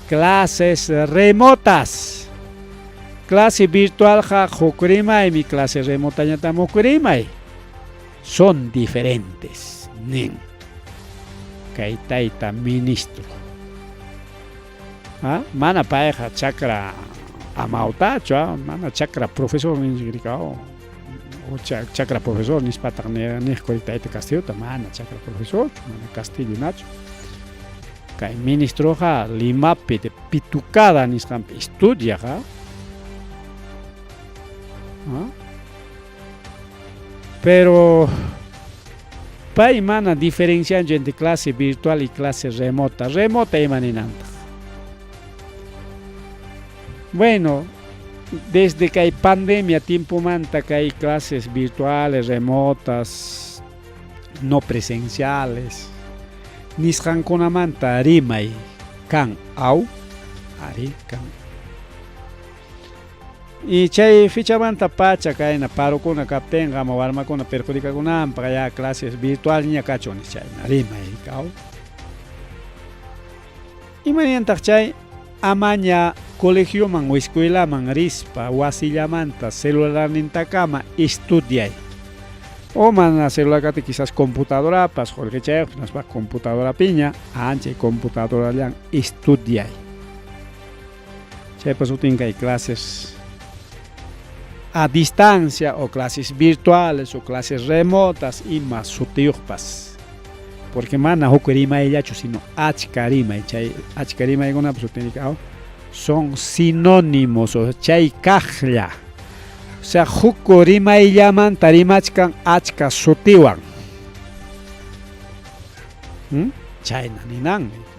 Speaker 1: clases remotas. Clase virtualqa huk rimaymi, clase remotañataq huk rimay. Son diferentes, nin kay tayta ministro. ¿Ah? Mana payqa chakra amawtachu, mana chakra profesor ninchik o chakra profesor nispataq niqku tayta Castillota, mana chakra profesorchu, mana Castillo nachu. Kay ministroqa Limapi de Pitucada nisqanpi estudiaq. ¿Ah? Pero pay mana diferencianchu entre clase virtual y clase remota. Remota ima ninantaq. Bueno, desde que hay pandemia tiempomanta que hay clases virtuales, remotas, no presenciales, nisqankunamanta rimay kan aw ari kan. Y chay fichamanta pacha kayna parukuna kaptinqa ama warmakuna perjudikakunanpaq ya clases virtual ña kachun chayna rimay kaw. Imanintaq chay amaña colegioman o escuelaman rispa wasillamanta celularnintakama estudiay. O mana celular quizás computadorapas, qullqichayuq hinaspa computadorapiña anchay computadorallan estudiay. Chaypa sutin kay clases a distancia o clases virtuales o clases remotas ima sutiyuqpas. Porque mana huk rimayllachu sino achka rimay, chay achka rimaykunapas sutin son sinónimos o chay kaqlla. O sea, huk rimayllamanta rimachkan achka sutiwan. Chayna ninanmi.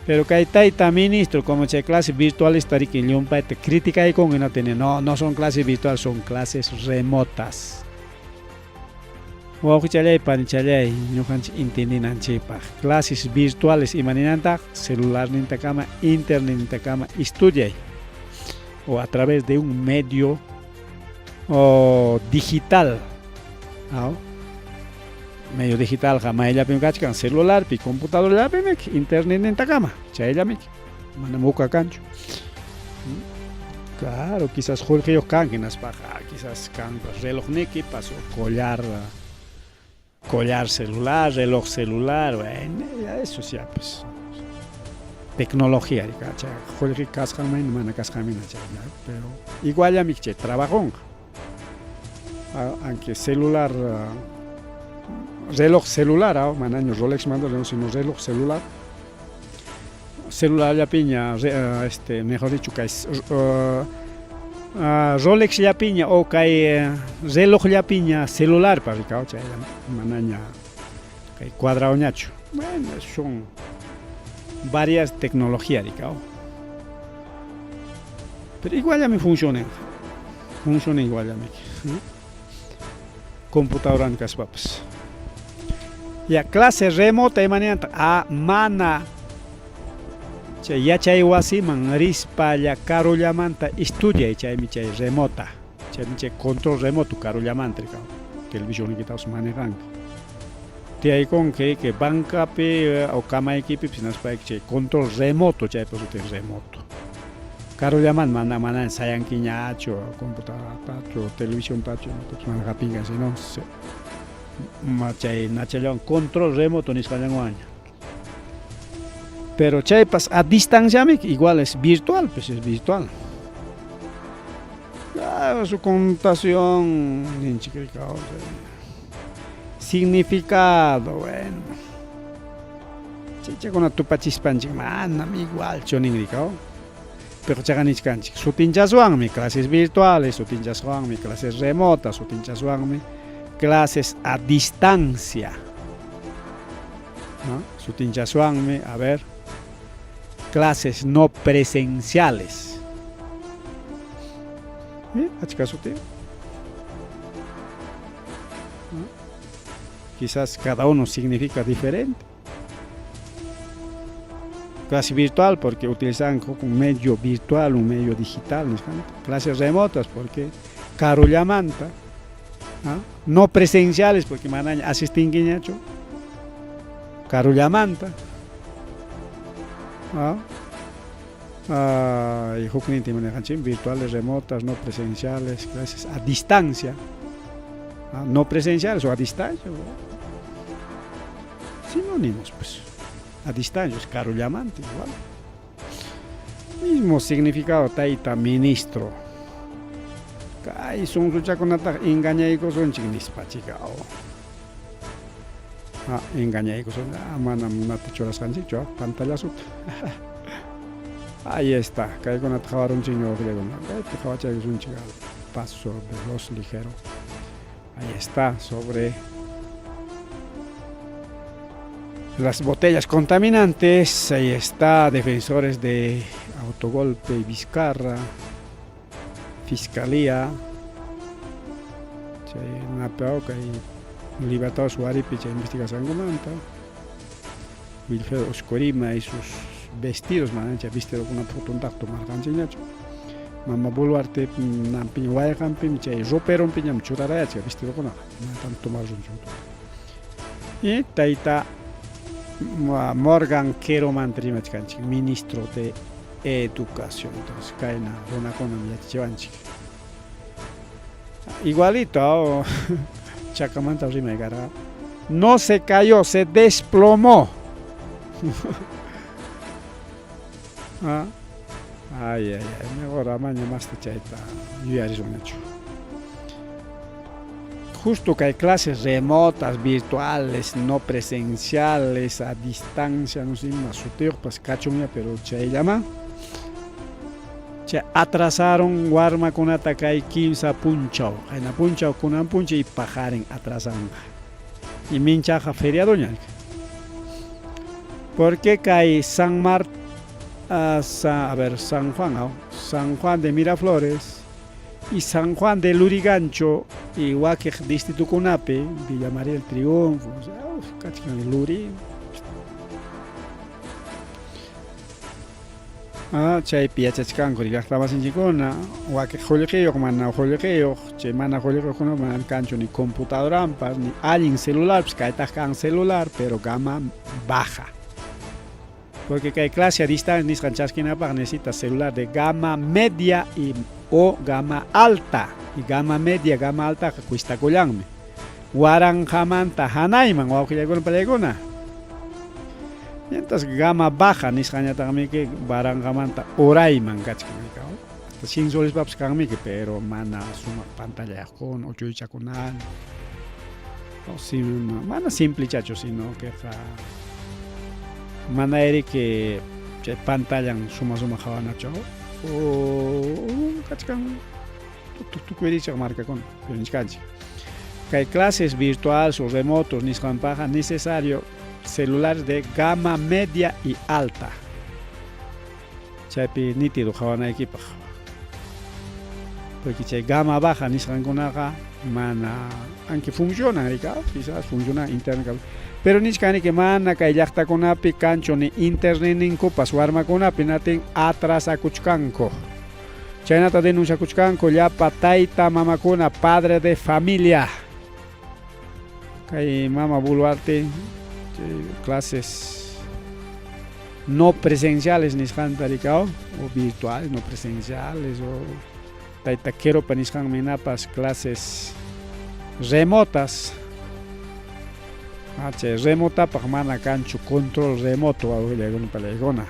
Speaker 1: Pero kay tayta ministro, como chay clase virtuales riki llumpayta criticaykun no tiene, no, no son clases virtuales, son clases remotas. Wawqichalay, panichalay, ñuqanchik entendinanchikpaq. Clases virtuales imaninantaq celularnintakama, internetnintakama estudiay. O a través de un medio o digital. ¿No? Medio digital mayllapim kachkan celularpi, computadorallapimi, internetnintakama, chayllamiki. Manam hukqa kanchu. Claro, quizás qullqiyuq kanki hinaspaqa quizás kan relojnikipas o collar collar celular, reloj celular, bueno, eso ya pues tecnología chay qullqi kasqanman mana kasqanman chay, pero iguallami chay trabajonqa. Aunque celular reloj celular, manaña Rolex manda, sino reloj celular. Celular llapiña, mejor dicho, kay Rolex llapiña o kay reloj llapiña celular pa rikaw chay manaña kay cuadradoñachu. Bueno, son varias tecnologías rikaw. Pero igual funciona. Funciona igual Computadora kaspapas. Ya clase remota imaniyanta a mana chay yachay wasiman rispalla karullamanta estudiay chaymi chay remota chaymi chay control remoto karullamanta rikaw televisión manejanki tiyaykunki que bancapi o kamaykipi hinaspayki chay control remoto chaypa sutin remoto karullaman mana mana sayankiñachu computadoratachu televisiontachu mana hapinka sino chay nachallawan control remoto nisqallanwanña. Pero chaypas a distancia igual es virtual, pues es virtual. Claro, su connotación, significado, bueno. Chaychakuna tupachispanchik manam igualchu ninrikaw. Pero chayqa nichkanchik sutinchaswanmi clases virtuales, sutinchaswanmi clases remotas, sutinchaswanmi clases a distancia. ¿No? Sutinchaswanmi, a ver, Clases no presenciales. Achka sutiyuq. Quizás cada uno significa diferente. Clase virtual porque utilizan un medio virtual, un medio digital, clases remotas porque karullamanta, no presenciales porque manaña asistinkiñachu, karullamanta. Y huknintin manejanchik virtuales, remotas, no presenciales, clases a distancia, no presenciales o a distancia. Sinónimos, pues, a distancia, es karullamanta igual. Mismo significado, tayta ministro. Kay sunquchakunataqa engañaykusunchik nispa chika. Engañaykusun, manam imata churasqanchikchu, pantallasuta. Ahí está, kaykunata qhawarunchik ñuqallakuna. Kaypi qhawachaykusunchik al paso veloz ligero. Ahí está, sobre las botellas contaminantes. Ahí está, defensores de autogolpe y Vizcarra, Fiscalía. Chay napi kay Libertad Suaripi chay investigasqankumanta. Wilfredo Oscorima y sus vestidos, manancha vestidokunata fotontaq tomarqanchikñachu. Mama Boluarte nampiña wayqanpimi chay roperonpiñam churarayachka vestidokunaqa, mana tanto tomarunchu. Y tayta Morgan Queromanta rimachkanchik, ministro de Educación. Entonces, kayna runakunam yachachiwanchik. Igualito, chakamanta rimay karqa. No se cayó, se desplomó. Ay, ay, ay, mejor amaña masta chayta yuyarisunñachu. Justo que hay clases remotas, virtuales, no presenciales, a distancia, no sé, ima sutiyuqpas kachunña, pero chayllama. Chay atrasaron warmakunata kay kimsa punchaw, qayna punchaw, kunan punchaw y paqarin atrasanqa. Y minchaqa feriadoña. Porque kay San Mar, a ver, San Juan, San Juan de Miraflores y San Juan de Lurigancho y wakiq distritukunapi, Villa María del Triunfo, o sea, uf, kachkan Luri. Chaypi yachachkanku llaqtamasinchikkuna, wakiq qullqiyuq, mana qullqiyuq, chay mana qullqiyuqkuna mana kanchu ni computadorampas, ni allin celularpis, kaytaq kan celular, pero gama baja. Porque kay clase a distancia nisqan chaskinapaq necesita celular de gama media y o gama alta. Y gama media, gama alta cuestakullanmi. Waranqamanta hanayman wawqillaykuna pallaykuna. Mientras gama baja nisqañataqmiki waranqamanta urayman kachkan. Hasta 100 soles kanmiki, pero mana sumaq pantallayuqkuna, uchuychakunana. O si, mana simplechachu, sino que mana que chay pantallan suma suma qhawanachu o kachkan tukuy richaq markakuna, pero nichkanchik. Kay clases virtuales o remotos nisqanpaqqa necesario celulares de gama media y alta. Chaypi nítido qhawanaykipaq. Porque chay gama baja nisqankunaqa mana, aunque funcionan, rika, quizás funcionan internet. Pero nichkani que mana kay llaqtakunapi kanchu ni internet ninkupas warmakunapi natin atrasakuchkanku. Chaynata denunciakuchkanku llapa tayta mamakuna, padre de familia. Kay mama Boluarte, clases no presenciales nisqanta rikao, o virtuales no presenciales, o tayta Queropa nisqanmi napas clases remotas. Chay remotapaq mana kanchu control remoto wawqillaykuna pallaykuna.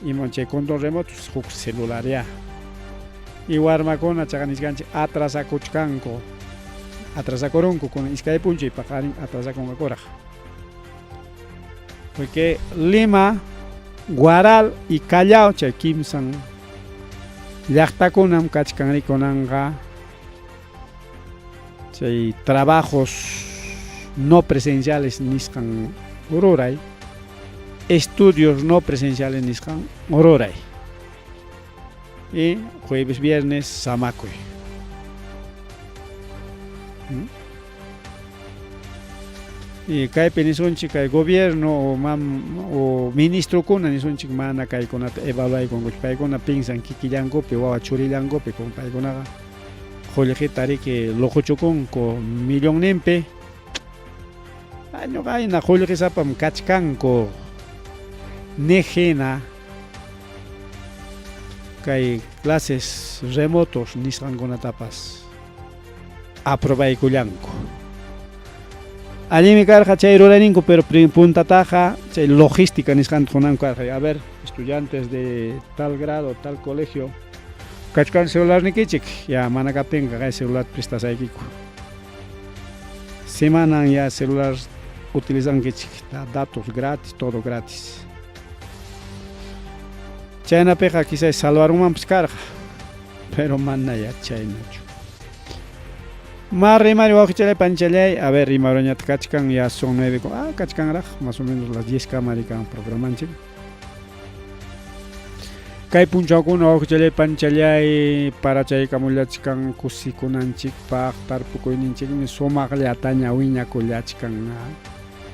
Speaker 1: Iman chay control remoto huk celular ya. Y warmakuna chaqa nichkanchik atrasakuchkanku. Atrasakurunku kunan iskay p'unchay paqarin atrasakunqakuraq. Porque Lima, Huaral y Callao chay kimsan llaqtakunam kachkan rikunanqa chay trabajos no presenciales nisqan ruray. Estudios no presenciales nisqan ruray. Y jueves, viernes samakuy. Y kaypi nisunchik kay gobierno o mam o ministrokuna nisunchik mana kaykunata evaluaykunkuchu. Paykuna pinsan kikillankupi, wawa churillankupi, con paykunaqa qullqita riki luquchukunku millonninpi. Ñuqa hina qullqisapam kachkanku niq hina kay clases remotos nisqankunatapas aprobaykullanku. Allinmi karqa chay rurayninku, pero puntataqa chay logística nisqanta qunanku karqa. A ver, estudiantes de tal grado, tal colegio, kachkan celularnikichik, ya mana kaptinqa kay celular prestasaykiku. Semanan ya celular utilizankichik, datos gratis, todo gratis. Chaynapiqa quizás salvarunmanpas karqa, pero mana ya chaynachu. Ma rimari wawqichalay panchalay, a ver rimaruñata kachkan, ya son 9, kachkanraq, más o menos las 10 kama rikan programanchik. Kay punchawkuna wawqichalay panchalay parachaykamullachkan kusikunanchikpaq, tarpukuyninchikmi sumaqllataña wiñakullachkan.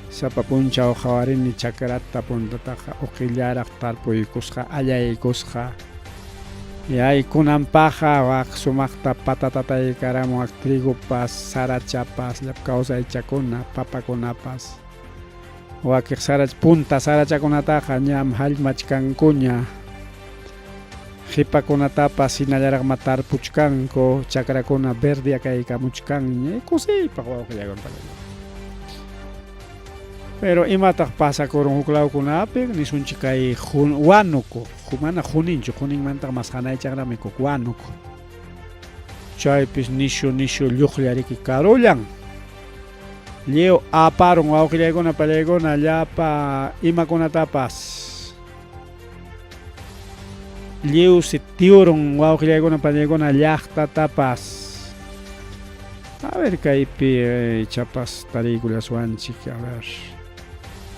Speaker 1: Sapa punchaw qhawarini chakrata puntataqa uqillaraq tarpuykusqa allaykusqa. Yaykunanpaqqa wak sumaqta patatataykaramon wak trigopas, sarachapas, llapa kawsaychakuna, papakunapas. Wakiq sara punta sarachakunataqa ñam hallmachkankuña. Qhipakunatapas hinallaraqma tarpuchkanku, chakrakuna verde akaykamuchkanña, kusiypaq wawqillakuna. Pero imataq pasakurun huk lawkunapi nisunchik kay Huánuco, mana Juninchu, Juninmantaqa mas hanaychaqraqmi kuk Huánuco. Chaypis nishu nishu lluqllariki karullan. Lliw aparun wawqillaykuna pallaykuna llapa imakunatapas. Lliwsi tiurun wawqillaykuna pallaykuna llaqtatapas. A ver kaypi ichapas tariykullaswanchik, a ver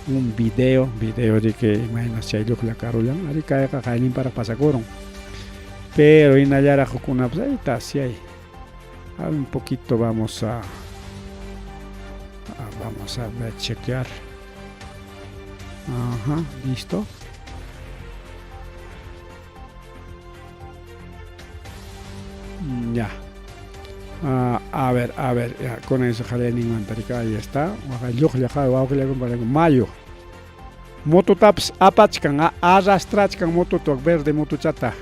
Speaker 1: un video, video riki imaynas chay lluqlla karullan, ari kayqa qayninparaq pasakurun. Pero hinallaraq hukkunapas ay tasyay. A ver, un poquito vamos a ver, chequear. Ajá, listo. Ya. A ver, a ver, ya, con eso qallayninmanta rika, ahí está. Mayo. Mototapas apachkan, arrastrachkan motota, verde motochata.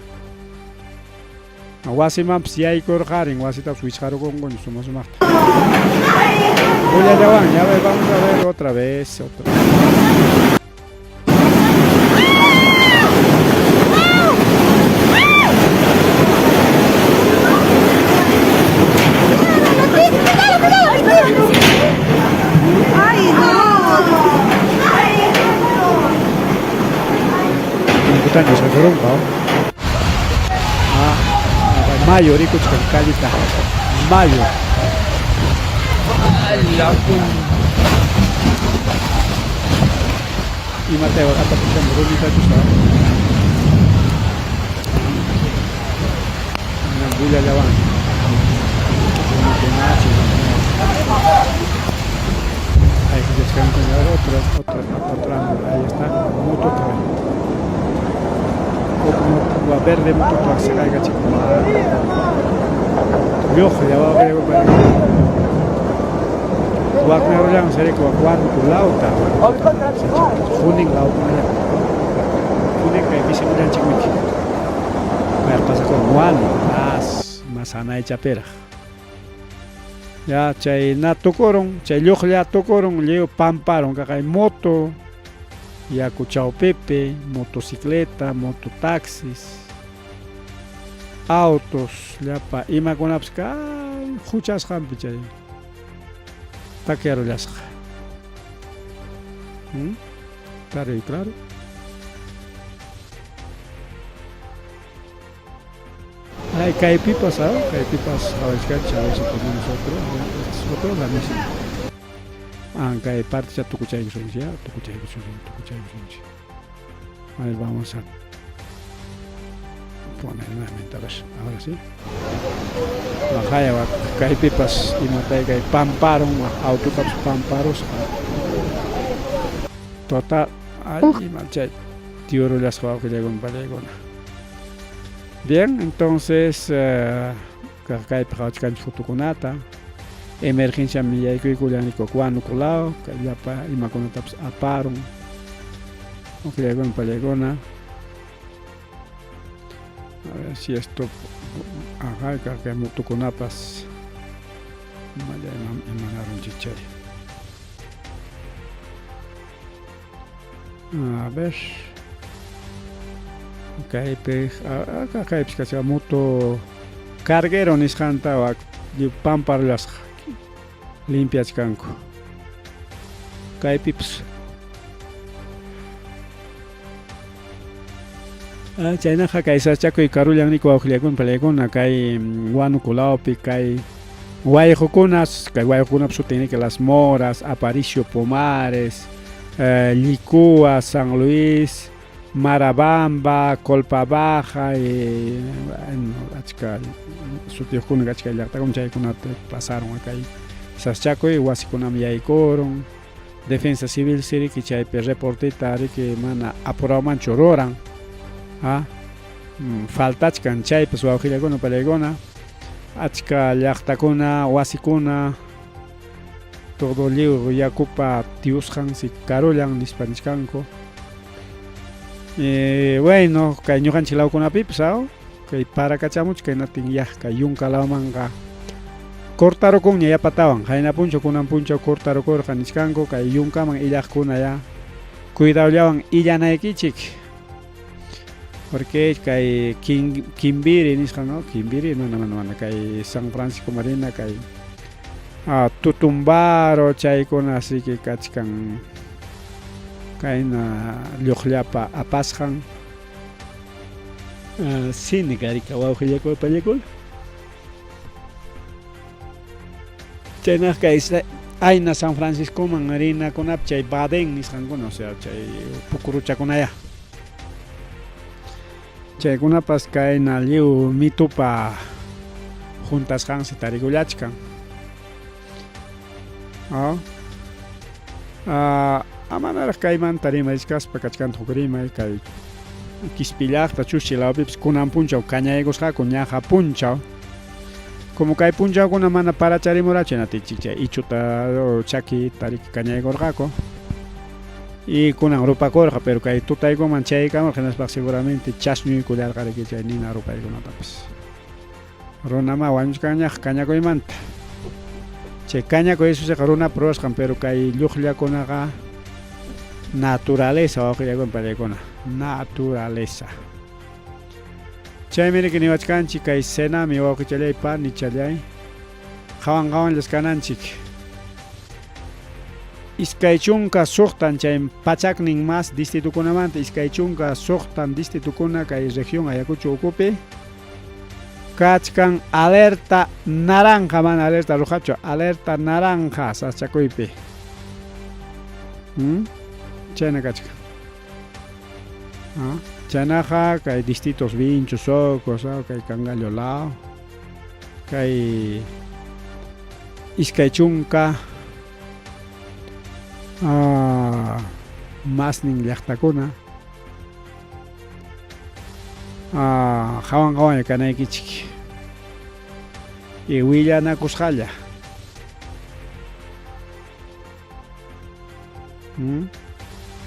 Speaker 1: Wasimanpas yaykurqarin, wasitapas wichqarukunkuña suma sumaqta. Bullallawan, ya ver, vamos a ver otra vez, otra vez.
Speaker 2: Ay, no.
Speaker 1: Tinkutaña sakurunqa. Mayo rikuchkan callita. Mayo. Imata apakuchkan rumitachu bullallawan. Ahí otro, otro, otro ángulo. Ahí está. Moto o verde moto se caiga chico. Lluqlla Waknarullan serika Huánuco lawta. Junin lawkunalla. Junin kay pisimullanchikmiki. Kay pasakun Huánuco mas mas hanaychapiraq. Ya chay na tukurun, chay lluqlla tukurun, lliw pamparun kaqay moto, yaku chawpipi, motocicleta, mototaxis, autos, llapa imakunapas kay huchasqanpi chay takyarullasqa. Claro y claro. Ay, kaypipas, kaypipas qhawachkanchik, a ver si ponemos otro, este es otro, la misma. Kay partecha tukuchaykusunchik, ya, tukuchaykusunchik, tukuchaykusunchik. A ver, vamos a poner nuevamente, a ver, ahora sí. Waqaya kaypipas imatay kay pamparon, autotapas pamparusqa. Total, ay, ima chay tiurullasqa wawqillaykuna pallaykuna. Bien, entonces kaypi qhawachkanchik fotokunata. Emergenciam yaykuykullan rikuq Huánuco law, kay llapa imakunatapas aparun. Wawqillaykuna pallaykuna. A ver si esto ajá, kay motokunapas malla imanarunchik chay. A ver. Kaypi kaypis kachkan moto carguero nisqanta wak pamparullasqa limpiachkanku. Kaypipas chaynaqa kay sachakuy karullan niku wawqillaykuna palaykuna kay Huánuco lawpi kay wayqukunas kay wayqukunap sutin niki Las Moras, Aparicio Pomares, Llicúa, San Luis, Marabamba, Colpa Baja y bueno, achka sutiyuqkuna kachka llaqtakuna chaykunata pasaron kay sachakuy wasikunam yaykurun. Defensa Civil siriki chaypi reportita riki mana apurawmanchu ruran. Faltachkan chaypas wawqillakuna palaykuna achka llaqtakuna wasikuna todo lliw yakupa tiusqansi karullan nispa nichkanku. Bueno, kay ñuqanchik lawkunapipas kay parakachamuch kaynatin yaq kay yunka lawmanqa cortarukunña yapatawan qayna punchaw kunan punchaw cortarukurqa nichkanku kay yunkaman illaqkuna ya cuidawllawan illanaykichik porque kay Kimbiri nisqan, ¿no? Kimbiri mana mana mana kay San Francisco Marina kay Tutumbaro chaykuna así que kachkan kayna lluqllapa apasqan cine karika wawqillakuna pallakuna chaynaqa kay ayna San Franciscoman rinakunapi chay Baden nisqankuna, o sea chay pukuruchakunaya chaykunapas kayna lliw mitupa juntasqansi tarikullachkan. Amanaraq kaymanta rimarichkaspa kachkanta huk rimay kay Quispi llaqta Chuschi lawpipas kunan punchaw kañaykusqaku ñaqa punchaw como kay punchawkuna mana paracharimurachu hinaptinchik chay ichuta chakita riki kañaykurqaku y kunan rupakurqa pero kay tutaykuman chaykamurqa hinaspaqa seguramente chasñuykullarqa riki chay nina rupaykunatapas runama wañuchkanñaqa kañakuymanta chay kañakuy eso runapa ruwasqan pero kay lluqllakunaqa naturaleza wawqillakuna pallaykuna naturaleza chaymi riki niwachkanchik kay cenami wawqichallay panichallay qawan qawanllas kananchik 26 chay pachaknin mas distritukunamanta 26 distritukuna kay región Ayacucho ukupi kachkan alerta naranja mana alerta rojachu alerta naranja sachakuypi chayna kachkan chaynaqa kay distritos Vinchos, Socos, kay Cangallo law kay 20 masnin llaqtakuna qawan qawanlla kanaykichik y willanakusqalla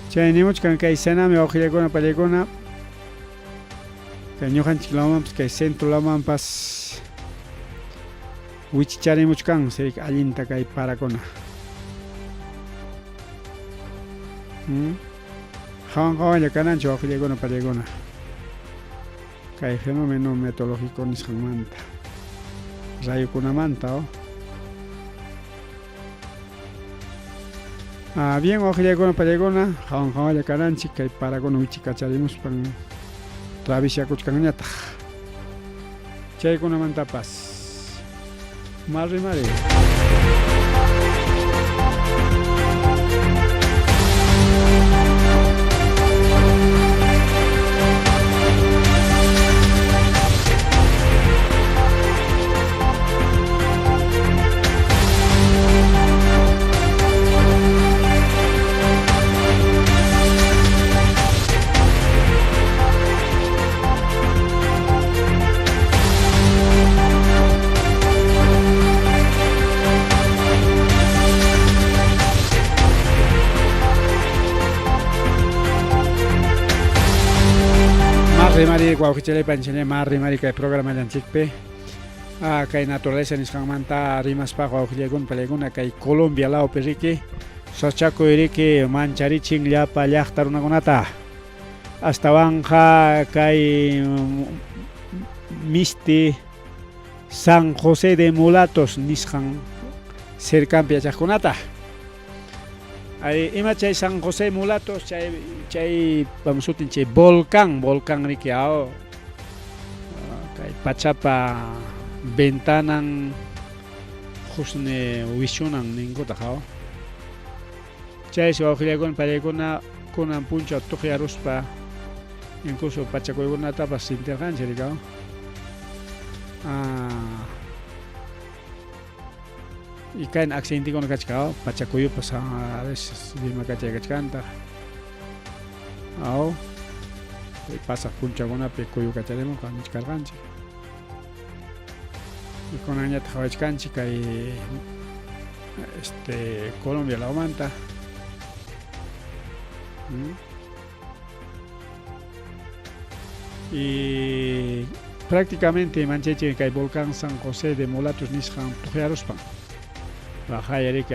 Speaker 1: chay nimuchkan kay cenami wawqillakuna pallaykuna kay ñuqanchik lawmanpas kay centro lawmanpas wichicharimuchkan allinta kay parakuna qawan qawanlla kananchik wawqillakuna pallaykuna kay fenómeno meteorológico nisqanmanta rayukunamanta. Bien wawqillaykuna pallaykuna qawan qawanlla kananchik kay parakuna wichikacharimuspan travisyakuchkanñataq chaykunamantapas mal rimari. rimari wawqichalay panichalay ma rimari kay programallanchikpi kay naturaleza nisqanmanta rimaspaqa wawqillaykuna palaykuna kay Colombia lawpi riki sachakuy riki mancharichin llapa llaqta runakunata astawanqa kay misti San José de Mulatos nisqan cercanpi yachaqkunata. Ay, ima chay San José Mulatos chay chay vamos sutin chay volcán, volcán riki aw. Kay pachapa ventanan husni wishunan ninkutaq aw. Chaysi wawqillaykuna pallaykuna kunan punchaw tuqyaruspa incluso pachakuykunatapas sintirqanchik rikaw. Ah, y kayna accidentekuna kachka pachakuyupas a veces rimakachay kachkantaq. Aw, pasaq punchawkunapi kuyukacharimunqa nichkarqanchik. Y kunanñataq qhawachkanchik kay este Colombia lawmanta. Y prácticamente manchaychin kay volcán San José de Mulatos nisqan tuqyaruspan. Bajaya riki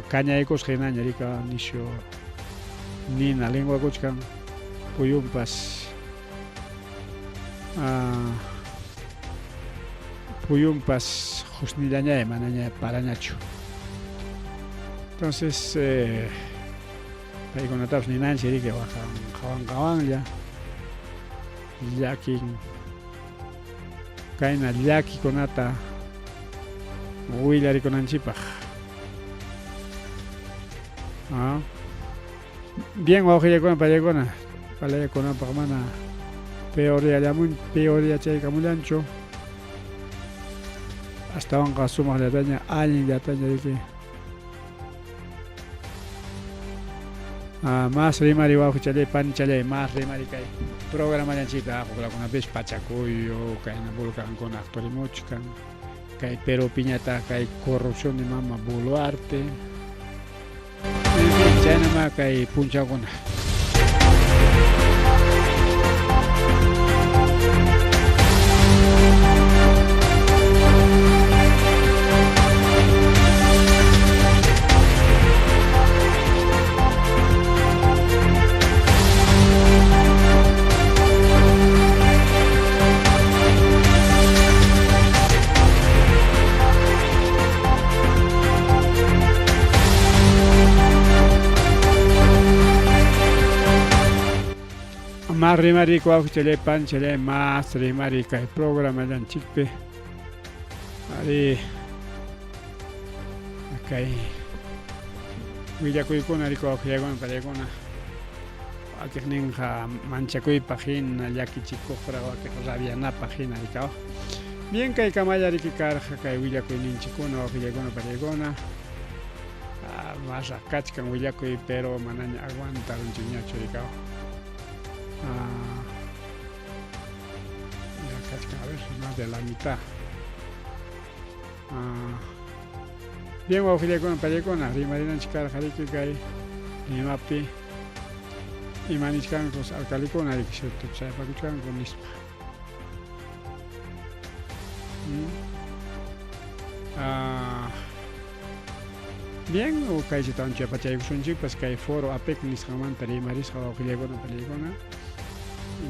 Speaker 1: kañaykusqa hinaña riki nishu nina lenguakuchkan puyunpas puyunpas husnillañaya manaña parañachu. Entonces paykunatapas ninanchik riki waqan qawan qawanlla llakin kayna llakikunata willarikunanchikpaq. Ah. Bien wawqillakuna payakuna palayakunapaq mana peoryallamun peoryachaykamullanchu astawanqa sumaqllataña allinllataña riki ah, más rimari wawqichalay panichalay más rimari kay programallanchikta huklakunapis pachakuyu kayna volcankuna aqturimuchkan kay Perupiñataq kay corrupción de mama Boluarte. En fin, chaynama kay punchawkuna. Mas rimari wawqichalay panichalay mas rimari kay programallanchikpi ari kay willakuykuna riki wawqillaykuna panillaykuna wakiqninqa manchakuypaq hina llakichikuqraq wakiq rabianapaq hina rikaw bien kay kamalla riki karqa kay willakuyninchikkuna wawqillaykuna panillaykuna masraq kachkan willakuy pero manaña aguantarunchikñachu rikaw ya kachkan a ver más de la mitad. Bien wawqillaykuna pallaykuna rimarinanchik karqa riki kay Limapi ima nichkankus alcalikuna riki chayapakuchkanku nispa. Bien, kaychitawan chayapachaykusunchikpas kay foro APEC nisqanmanta rimarisqa wawqillaykuna pallaykuna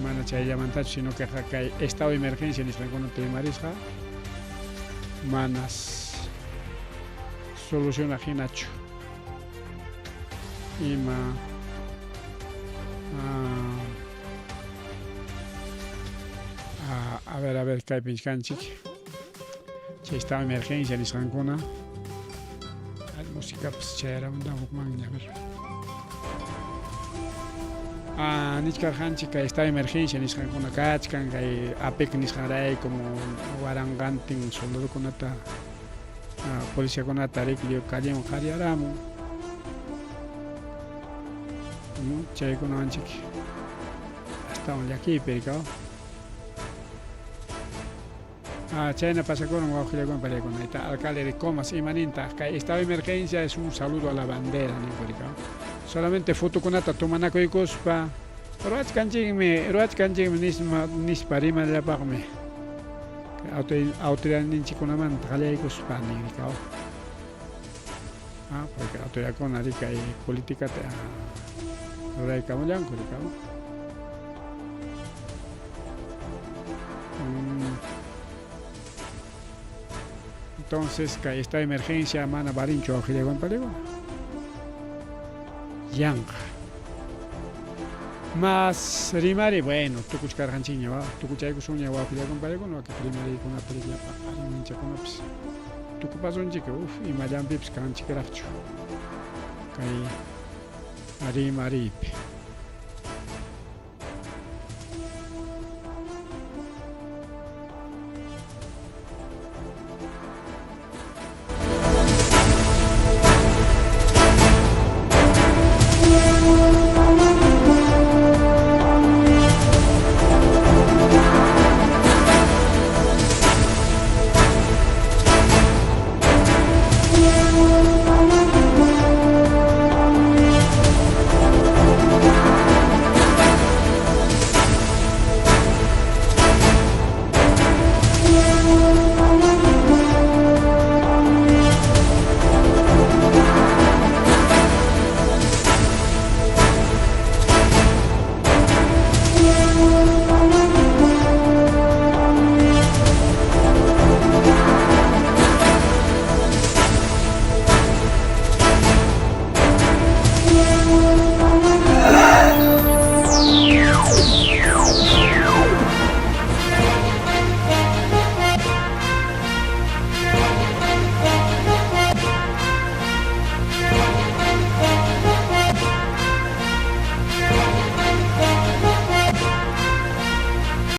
Speaker 1: mana chayllamantachu sino que kay estado de emergencia nisqankunata rimarisqa manas solucionaq hinachu ima a ver a ver kaypi nichkanchik chay estado de emergencia nisqankuna musikapas chayaramuntan hukmanña a ver nichkarqanchik kay estado de emergencia nisqankuna kachkan kay APEC nisqanrayku waranqantin soldadokunata policiakunata riki lliw calleman qariyaramun chaykunawanchik astawan llakiypi rikaw. Chayna pasakunan wawqillakuna pariakuna. Ahí está alcalde de Comas, ima nintaq kay estado de emergencia es un saludo a la bandera ninku rikaw. Solamente fotokunata tomanakuykuspa. Ruwachkanchikmi, ruwachkanchikmi nisma, nispa rimanallapaqmi. Autoridadninchikkunamanta qallaykuspa nin rikaw. Ah, porque autoridadkuna rikay políticata ruraykamullanku rikaw. Entonces, kay esta emergencia mana valinchu wawqillaywan paliwan. Yanqa. Mas rimari, bueno, tukuchkarqanchikña, tukuchaykusunña wawqillaywan palikuna, wakin rimariykunata llapa qarininchakunapis tukupasunchik, uf, imallanpipis kanchikraqchu kay rimariypi.